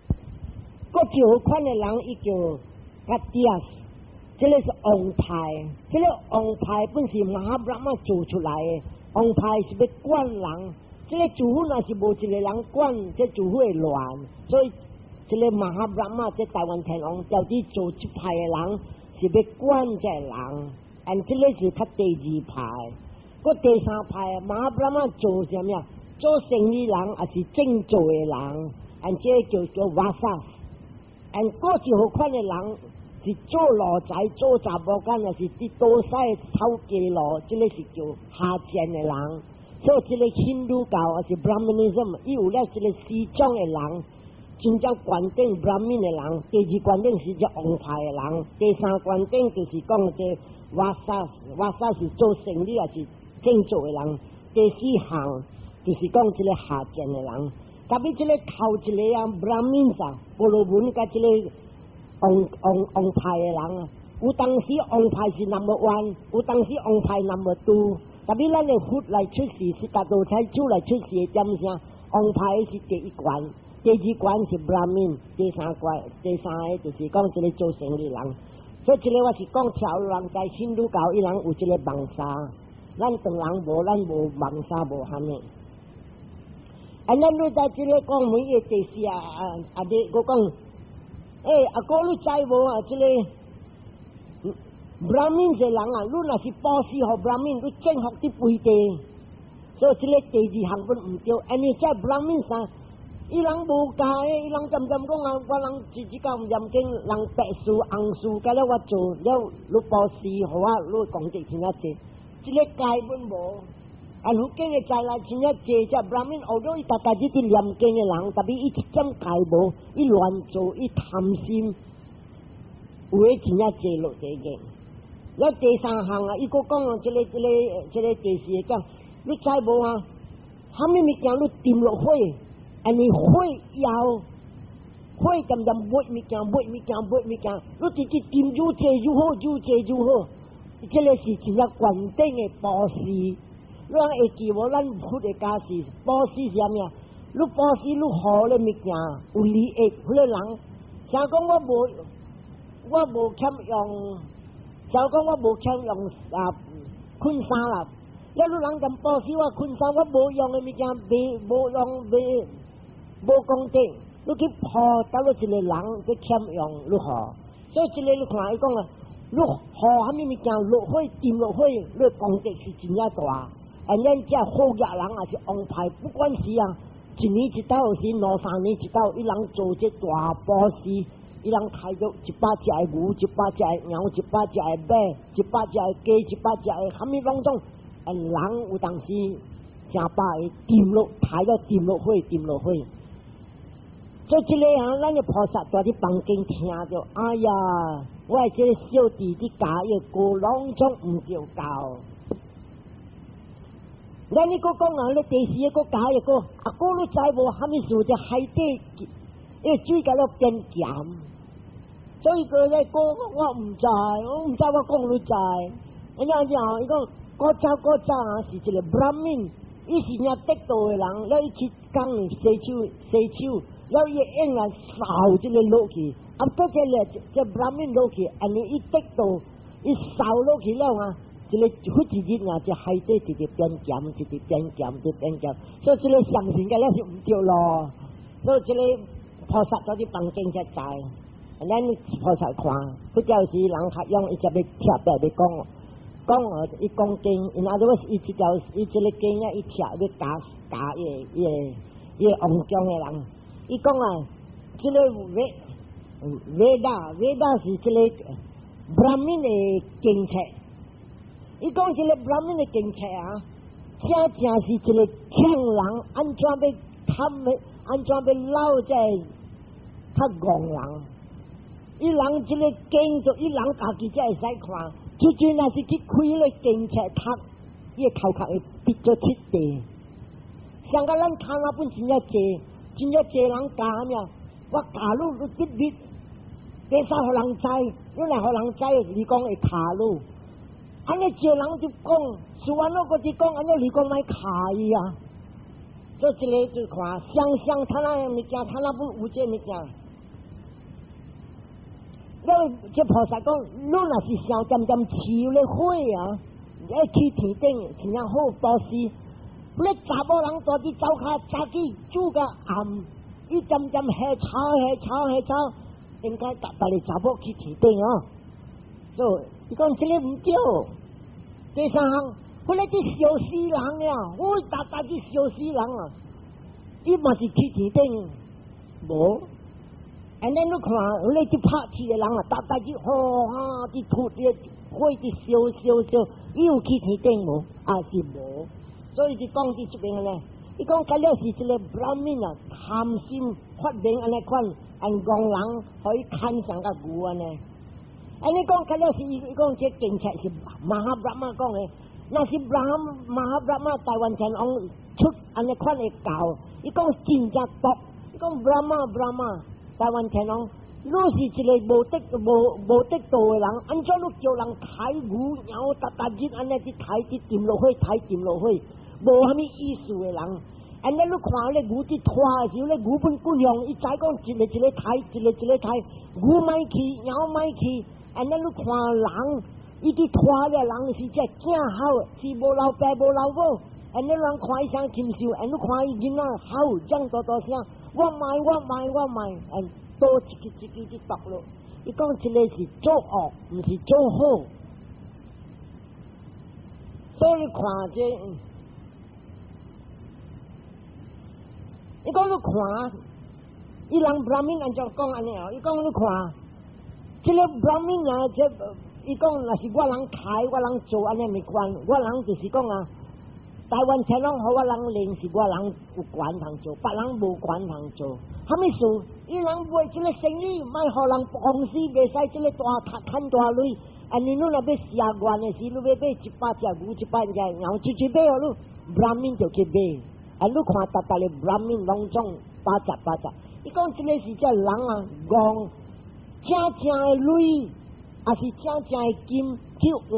閣一號款的人，伊叫 Khatriyas，這个是王派，這个王派本是 Mahabrahma 做出來的，王派是欲管人，這个政府若是無一个人管，這政府會亂，所以這个 Mahabrahma 這大梵天王叫佇做這派的人是欲管這个人，and 這个是較第二派，閣第三派 Mahabrahma 做啥物啊？做生意人抑是正做的人，and 這个叫做 Vasas，and 閣一號款的人是做奴才、做查某囝，抑是佇倒屎偷雞路，這个是叫下賤的人。所以這个印度教抑是 Brahmanism，伊有了這个四種的人，真正懸頂 Brahmin 的人，第二懸頂是這王派的人，第三懸頂就是講這 Vasas，Vasas 是做生意抑是正做的人，第四項就是講這个下賤的人。特別這个頭一个啊，Brahmin 啊，婆羅門佮這个王派的人啊，有當時王派是 number one，有當時王派 number two。特別咱的佛來出世，釋迦多太子來出世的點聲，王派是第一關，第二關是 Brahmin，第三關第三个就是講這个做生意人。所以這个我是講超人在印度教，伊人有這个 vamsa，咱唐人無，咱無 vamsa 無蝦米。啊，咱你在這个講每個第四啊啊啊！你我講，欸，阿哥你知無啊？這个 Brahmin 這人啊，你若是布施予 Brahmin，你正福佇背地，所以這个第二項本毋對。因為這 Brahmin 啥，伊人無教的，伊人針針講啊，我人一直講念經，人白事紅事，甲了我做了，你布施予我，你功德真正濟，這个戒本無。啊，如今的再來真正濟這 Brahmin 學咗伊逐逐日佇念經的人，特別伊一點戒無，伊亂做，伊貪心，有的真正濟落地獄。了第三項啊，伊閣講啊，這个第四個講，你知無啊？啥物物件你沉落火，按呢火窯，火漸漸抹物件，抹物件，抹物件，你直直沉愈濟愈好，愈濟愈好。這个是真正懸頂的布施。你會記無？咱佛的教示，布施是啥物啊？你布施你予的物件有利益，彼个人，像講我無欠用，像講我無欠用啊困衫啦。了你人咁布施我困衫，我無用的物件，袂無用袂無功德，你去予到了一个人去欠用，你予。所以這个你看伊講啊，你予啥物物件落火沉落火，你功德是真正大。啊，咱這好額人也是王派，不管是啊，一年一擺是兩三年一擺，伊人做這大布施，伊人刣著100隻的牛，100隻的羊，100隻的馬，100隻的雞，100隻的，啥物攏總，啊，人有當時成百个沉落，刣了沉落火，沉落火。所以這个啊，咱的菩薩蹛佇房間聽著，哎呀，我的這个小弟弟教伊歌攏總毋著教。咱你閣講啊，你第四个閣加一個，啊，閣你知無？啥物事這海底，因為水甲了變鹹，所以佢咧講我毋知，我毋知我講你知。你講講，伊講古早古早啊，是一个 Brahmin，伊是領得道的人，了伊去講洗手洗手，了伊用來掃這个落去，啊，這個這 Brahmin 落去，按呢伊得道，伊掃落去了啊。這个忽一日啊，這海底直直變鹹，直直變鹹，直變鹹，所以這个相信個了是毋對咯。所以這个菩薩蹛佇房間才知，咱菩薩看，佛教時人較用伊才欲貼白欲講，講哦，伊講經，因阿如果伊這條伊這个經啊，伊貼欲教教伊個伊个伊个王宮的人，伊講啊，這个 Veda Veda 是這个 Brahmin 的經冊。伊講這个 Brahmin 的經冊啊，正正是一个強人，按怎欲貪的，按怎欲撈這較戇人。伊人這个經就伊人家己才會使看，就算若是去開个經冊讀，伊个頭殼會變做鐵地。像個咱看那本真正濟，真正濟人教啥物啊？我教你，你特別，袂使予人知，你若予人知，你講會卡你。按呢一個人就講，事完了閣一講，按呢你講莫卡伊啊。做這个就看，想想他那物件，他那不有這物件。了，這菩薩講，你若是想漸漸飼咧火啊，愛去天頂，真正好布施。你查某人蹛佇灶跤早起煮甲暗，伊漸漸下炒下炒下炒，應該逐逐个查某去天頂哦。所以伊講這个毋對。第三項，彼个去燒死人啊！我逐逐去燒死人啊！伊嘛是去天頂，無。按呢你看，你去拍鐵的人啊，逐逐去吼哈，去吐啲火去燒燒燒，伊有去天頂無？也是無。所以就講佇這邊咧，伊講甲了是一个 Brahmin 啊，貪心發明按呢款，按戇人予伊牽成甲牛按呢。按呢講，較了是伊講這經冊是 Mahabrahma 講的，若是 Mahabrahma 大梵天王出按呢款的教，伊講真正毒，伊講 Brahma Brahma 大梵天王，你是一个無得無無得道的人，按怎你叫人刣牛羊，逐逐日按呢去刣去沉落火，刣沉落火，無啥物意思的人。按呢你看咧牛佇拖的時候，咧牛本滾向，伊知講一个一个刣，一个一个刣，牛莫去，羊莫去。按呢你看人，伊佇拖咧人是這囝好，是無老爸無老母。按呢人看伊啥禽獸，按呢看伊囡仔好，講大大聲，我買我買我買，按刀一支一支去剁落。伊講這个是做惡，毋是做好。所以看這，伊講你看，伊人 Brahmin 按怎講按呢哦？伊講你看，這個 Brahmin 啊，這伊講若是我人開，我人做按呢毋管，我人就是講啊，台灣天攏予我人練是我人有權通做，別人無權通做。啥物事？伊人賣這個生意，莫予人公司袂使這個大趁大鐳。啊！你若欲下願的時，你欲買100隻牛，100隻羊，出去買予你，Brahmin 就去買。啊！你看，逐逐个 Brahmin 攏總八十八十。伊講這個是這人啊，戇正正的鐳，抑是正正的金去換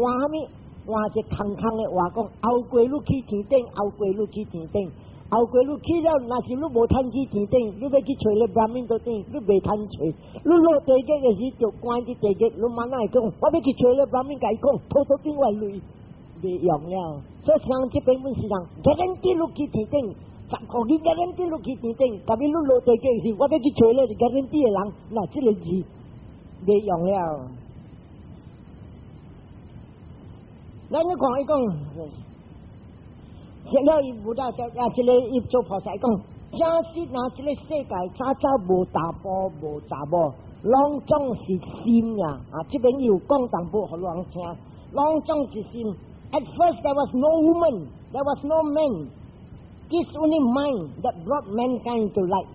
換啥物？換一個空空的話講，後過你去天頂，後過你去天頂，後過你去了，若是你無趁去天頂，你欲去揣咧 Brahmin 桌頂，你袂趁揣。你落地獄的時就關佇地獄，你慢慢會講，我欲去揣咧 Brahmin，共伊講，偷偷變我鐳，袂用了。所以像這邊本是人，guarantee 你去天頂，10箍你 guarantee 你去天頂，特別你落地獄時，我欲去揣咧 guarantee 的人，那這個字袂用了。咱你看伊講，這了伊無得啊，這個伊做菩薩講，真實啊，這個世界早早無查埔無查某，攏總是心呀！啊，這邊有講淡薄予人聽，攏總是心。At first there was no woman, there was no man. It's only mind that brought mankind to life.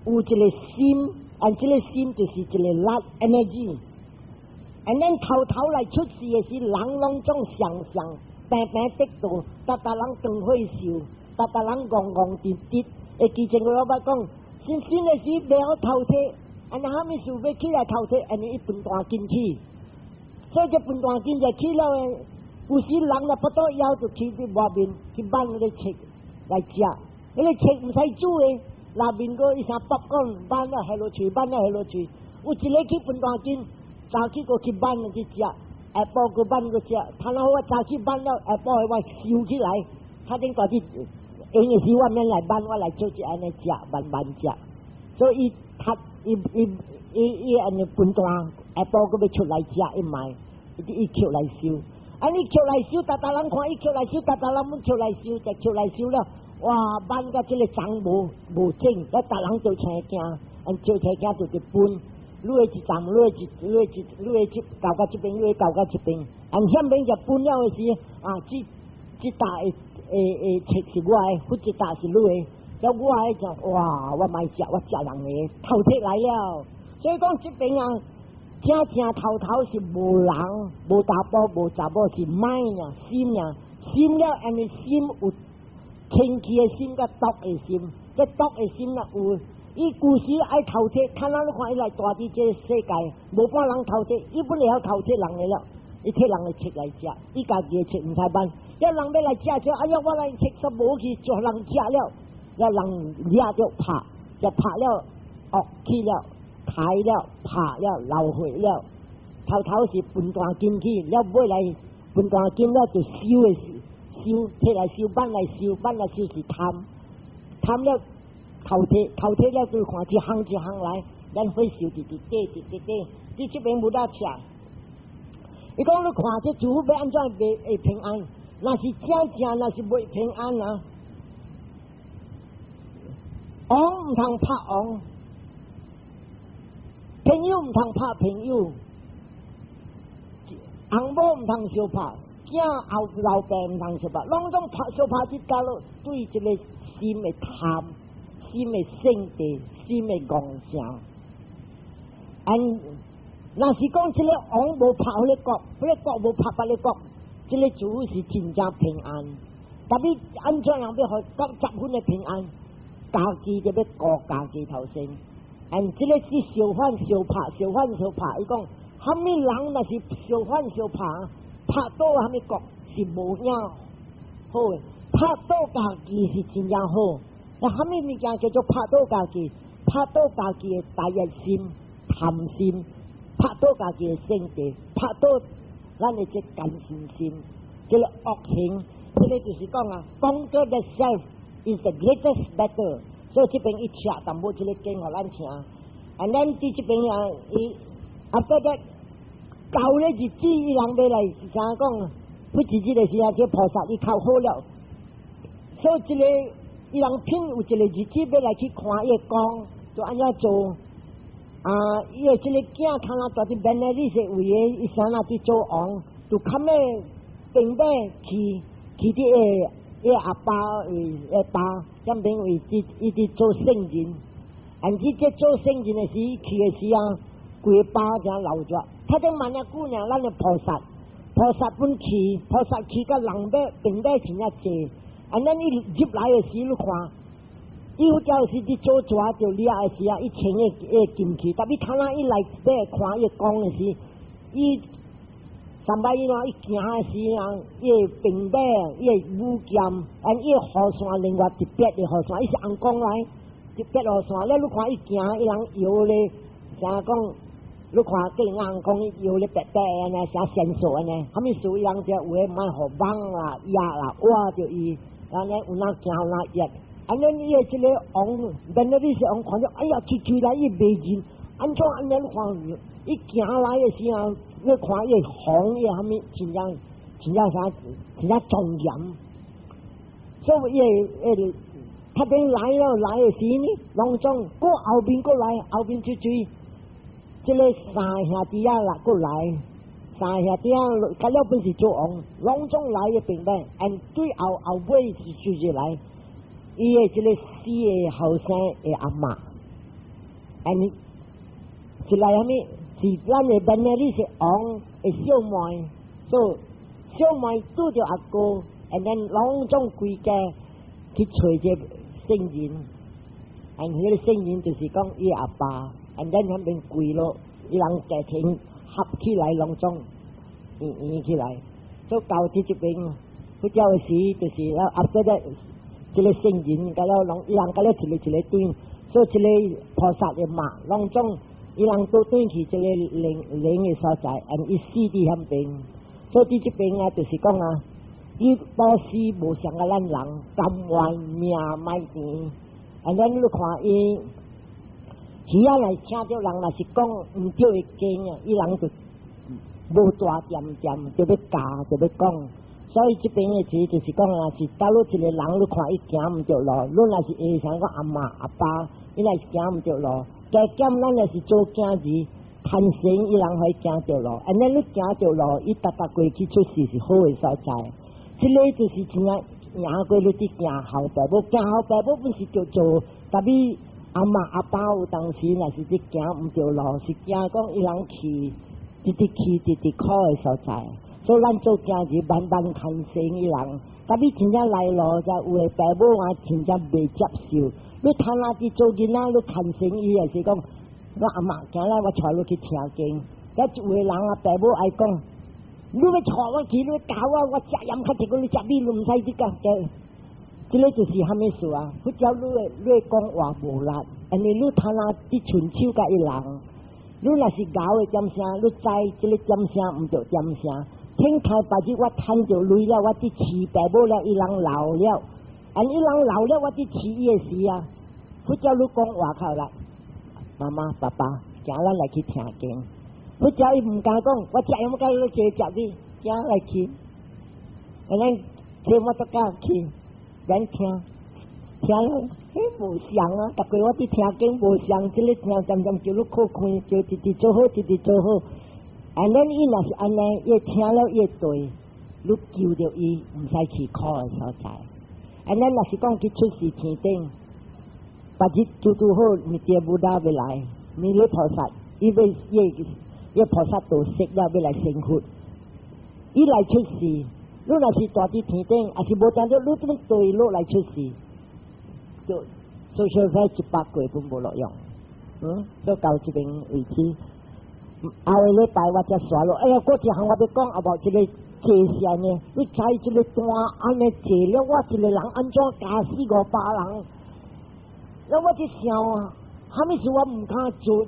有一個心，啊，這個心就是一個力 energy。And then 頭頭來出世的時，人攏總相像平平得道，逐逐人長歲壽，逐逐人戇戇直直。會記前個老捌講，新新的時袂曉頭體，啊那啥物事欲起來頭體，按呢伊分大筋去。所以這分大筋就起了的，有時人若腹肚枵就去佇外面去挽彼個冊來食，彼個冊毋使煮的，內面閣伊聲北講挽了下落喙，挽了下落喙。有一个去分大筋，早起閣去挽去食，下晡閣挽閣食，頭好我早起挽了，下晡我收起來，較頂大啲閒的時我免來挽，我來做一按呢食，慢慢食。所以伊讀伊伊伊伊按呢分段，下晡閣欲出來食，伊買，伊伊抾來收。啊！你抾來收，逐逐人看伊抾來收，逐逐人攏抾來收，就抾來收了。哇！挽甲這个欉無無整，我逐人都青驚，按招青驚就佇分，你的一站，你的一，你的一，你的這到到這邊，你的到到這邊，按下面就分了的時，啊，這這搭的的的冊是我的，彼一搭是你的，了我的就哇，我莫食，我食人的，頭鐵來了。所以講這邊啊，正正頭頭是無人，無查埔，無查某，是 mind 啊，心啊，心了，因為心有清氣的心，佮毒的心，這毒的心啊有，伊舊時愛頭鐵，看咱你看伊來蹛佇這個世界，無半人頭鐵，伊本會曉頭鐵人的了，伊摕人的冊來食，伊家己的冊毋使挽，要人欲來食就，哎呀，我來冊煞無去，就人食了，了人掠著拍，就拍了，惡去了。刣了，拍了，流血了，頭頭是分大金去，了尾來分大金了就收的收，摕來收，挽來收，挽來收是貪，貪了頭鐵，頭鐵了就看一項一項來，咱血受直直底直直底，佇這邊無得吃。伊講你看這主婦欲按怎袂會平安？若是正正，若是袂平安啊！王毋通拍王。朋友毋通拍朋友，翁某毋通相拍，囝後老爸毋通相拍，攏總拍相拍這家咯，對這個心的貪、心的性地、心的戇性。按若是講這個王無拍彼個國，彼個國無拍別个國，這個主是真正平安。特別按怎樣欲予國十分的平安，家己就欲顧家己頭先。按這個是相反相拍，相反相拍。伊講，啥物人若是相反相拍，拍倒啥物國是無影好的，拍倒家己是真正好。那啥物物件叫做拍倒家己？拍倒家己的大愛心、貪心，拍倒家己的性地，拍倒咱的這貪嗔心，這个惡行，這个就是講啊，conquer the self is the greatest battle。所以這邊伊寫淡薄這个經予咱聽，啊，咱佇這邊啊，伊啊，不得舊咧日子，伊人欲來是啥講？不止這個時啊，這菩薩伊較好了，所以這個伊人聘有一個日子欲來去看伊的公，就按怎做？啊，伊的這個囝看啊，蹛佇邊的你是為的，伊啥若佇做王，就較尾並尾去去佇個伊阿爸為阿爸，這邊為佇伊佇做聖人。按這這做聖人的時，去的時啊，規個爸才留著。他頂萬啊久爾，咱的菩薩，菩薩本去，菩薩去到人尾並尾真正濟。啊，咱伊入來的時，你看，伊有朝是佇做蛇就掠的時啊，伊穿的個金器，特別看咱伊來欲看伊講的時，伊三擺伊喏，伊行的時啊，伊的兵馬，伊的武劍，按伊的雨傘，另外特別的雨傘，伊是紅光來特別雨傘。了你看伊行，伊人搖咧，啥講？你看見人講搖咧白白按呢，啥線索按呢？啥物事伊人就有的莫予蠓啦、蟻啦挖著伊，按呢有哪行有哪壓。按呢伊的這個王，原來你是王，看著哎呀，出出來伊袂認，按怎按呢？你看伊行來的時候，你看伊紅伊啥物，真正真正啥，真正莊嚴。所以伊會他等來了來的時呢，攏總閣後面閣來，後面出去，這個三兄弟仔啦，閣來，三兄弟仔，甲了本是做王，攏總來的並尾，and 對後後尾是就是來。伊的這個四個後生的阿嬤，and 是來啥物？是咱的本來你是王的小妹，所以小妹拄著阿哥，and then 攏總規家去揣這聖人，and 彼個聖人就是講伊阿爸，and then 彼邊跪落，伊人家庭合起來攏總圓圓起來，所以到佇這邊，佛教的時就是阿這個。這個聖人，甲了攏伊人甲了一個一個轉，所以這個菩薩的媽，攏總伊人都轉去這個靈靈的所在，and 伊死佇彼邊。所以佇這邊啊，就是講啊，伊布施無像甲咱人甘願命賣錢，and 咱你看伊，魚仔來聽著人若是講毋對的經啊，伊人就無大點點，就欲教，就欲講。所以這邊的詞就是講啊，是假如一個人你看伊行毋著路，你若是會像講阿嬤阿爸，伊若是行毋著路，加減咱若是做囝兒，牽繩伊人予伊行著路，按呢你行著路，伊逐逐過去出世是好的所在。這個就是真正贏過你佇行後爸母，行後爸母本是著做，特別阿嬤阿爸有當時若是佇行毋著路，是驚講伊人去，直直去直直苦的所在。所以咱做囝兒慢慢牽繩伊人，特別真正來路，就有的爸母啊，真正袂接受。你趁仔佇做囡仔，你牽繩伊也是講，我阿嬤今日我帶你去聽經，遐有的人啊，爸母愛講，你欲帶我去，你欲教我，我食鹽較濟過你食米，你毋使去講。這個就是啥物事啊？佛教你的講話無力，因為你趁仔佇伸手共伊人，你若是𠢕的點聲，你知這個點聲毋著點聲。天開白日我趁著鐳了，我佇飼爸母了，伊人老了，按伊人老了，我佇飼伊的時啊，佛教你講話較啦，媽媽爸爸，今咱來去聽經。佛教伊毋敢講，我食鹽較你坐食米，行來去，按咱坐摩托車去，咱聽，聽了，彼無相啊，逐個我佇聽經無相，這個聽漸漸叫你好看，就直直做好，直直做好。按呢伊若是按呢，伊聽了伊對，你救著伊，毋使去苦的所在。按呢若是講去出世天頂，別日拄拄好，彌陀佛欲來，彌勒菩薩，伊欲伊伊菩薩道識了，欲來成佛。伊來出世，你若是蹛佇天頂，抑是無聽著，你怎對落來出世，就做小可100過攏無路用。做到這邊為止。後個禮拜我才煞落，哎呀，閣一項我欲講啊，無這個坐禪呢？你知這個單按呢坐了，我一個人按怎咬四五百人？了我就想啊，啥物事我毋敢做，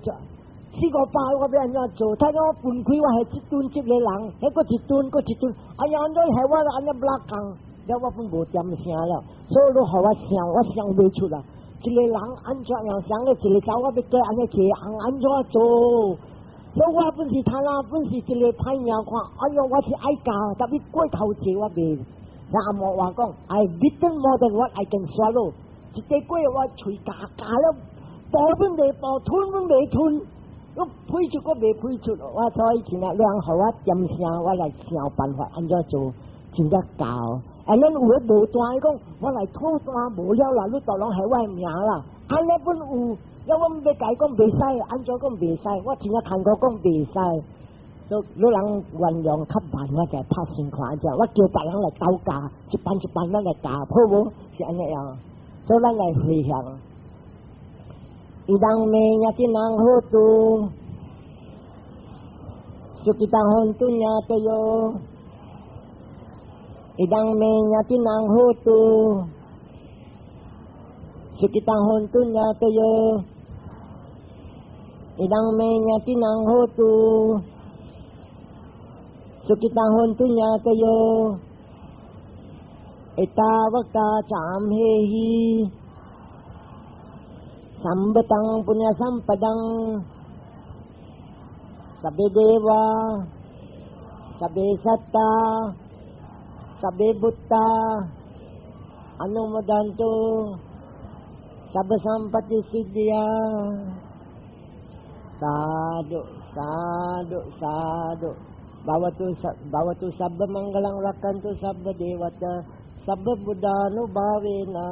四五百我欲按怎做？睇講我分開，我係一頓一個人，彼閣一頓，閣一頓，哎呀，按怎害我按呢拉工，了我攏無點聲了，所以你予我想，我想袂出來。一個人按怎樣想咧？一個查某欲過按呢坐，按怎做？所以我本是他啦，本是一個歹命看，哎喲，我是愛咬，特別過頭濟我袂。那阿莫話講，I bitten more than what I can swallow。一個過我喙咬咬了，吐本袂吐，吞本袂吞，我呸出我袂呸出。我所以今日兩予我點聲，我來想辦法按怎做，真正教。啊，咱有的無單，伊講我來討單無了啦，你都攏係我的名啦。按呢本有，要我欲共伊講袂使，按怎講袂使？我真正看過講袂使。所以你人原諒較慢，我就拍先看者，我叫別人來鬥教，一班一班咱來教，好無？是按呢樣，所以咱來回向。Idaṃ me ñātinam hotu, sukhitā hontu ñātayo. Idaṃ me ñātinam hotu, sukhitā hontu ñātayo. Idaṃ me ñātinam hotu, sukhitā hontu ñātayo. Ettāvatā ca amhehi, sambhataṃ puññasampadaṃ. Sabbe devā, sabbe sattā, sabbe bhūtā, anumodantu, sabba sampatti siddhiyā. Sādhu, sādhu, sādhu. Bhavatu, bhavatu sabba maṅgalaṃ rakkhantu sabba devatā, sabba buddhānubhāvena.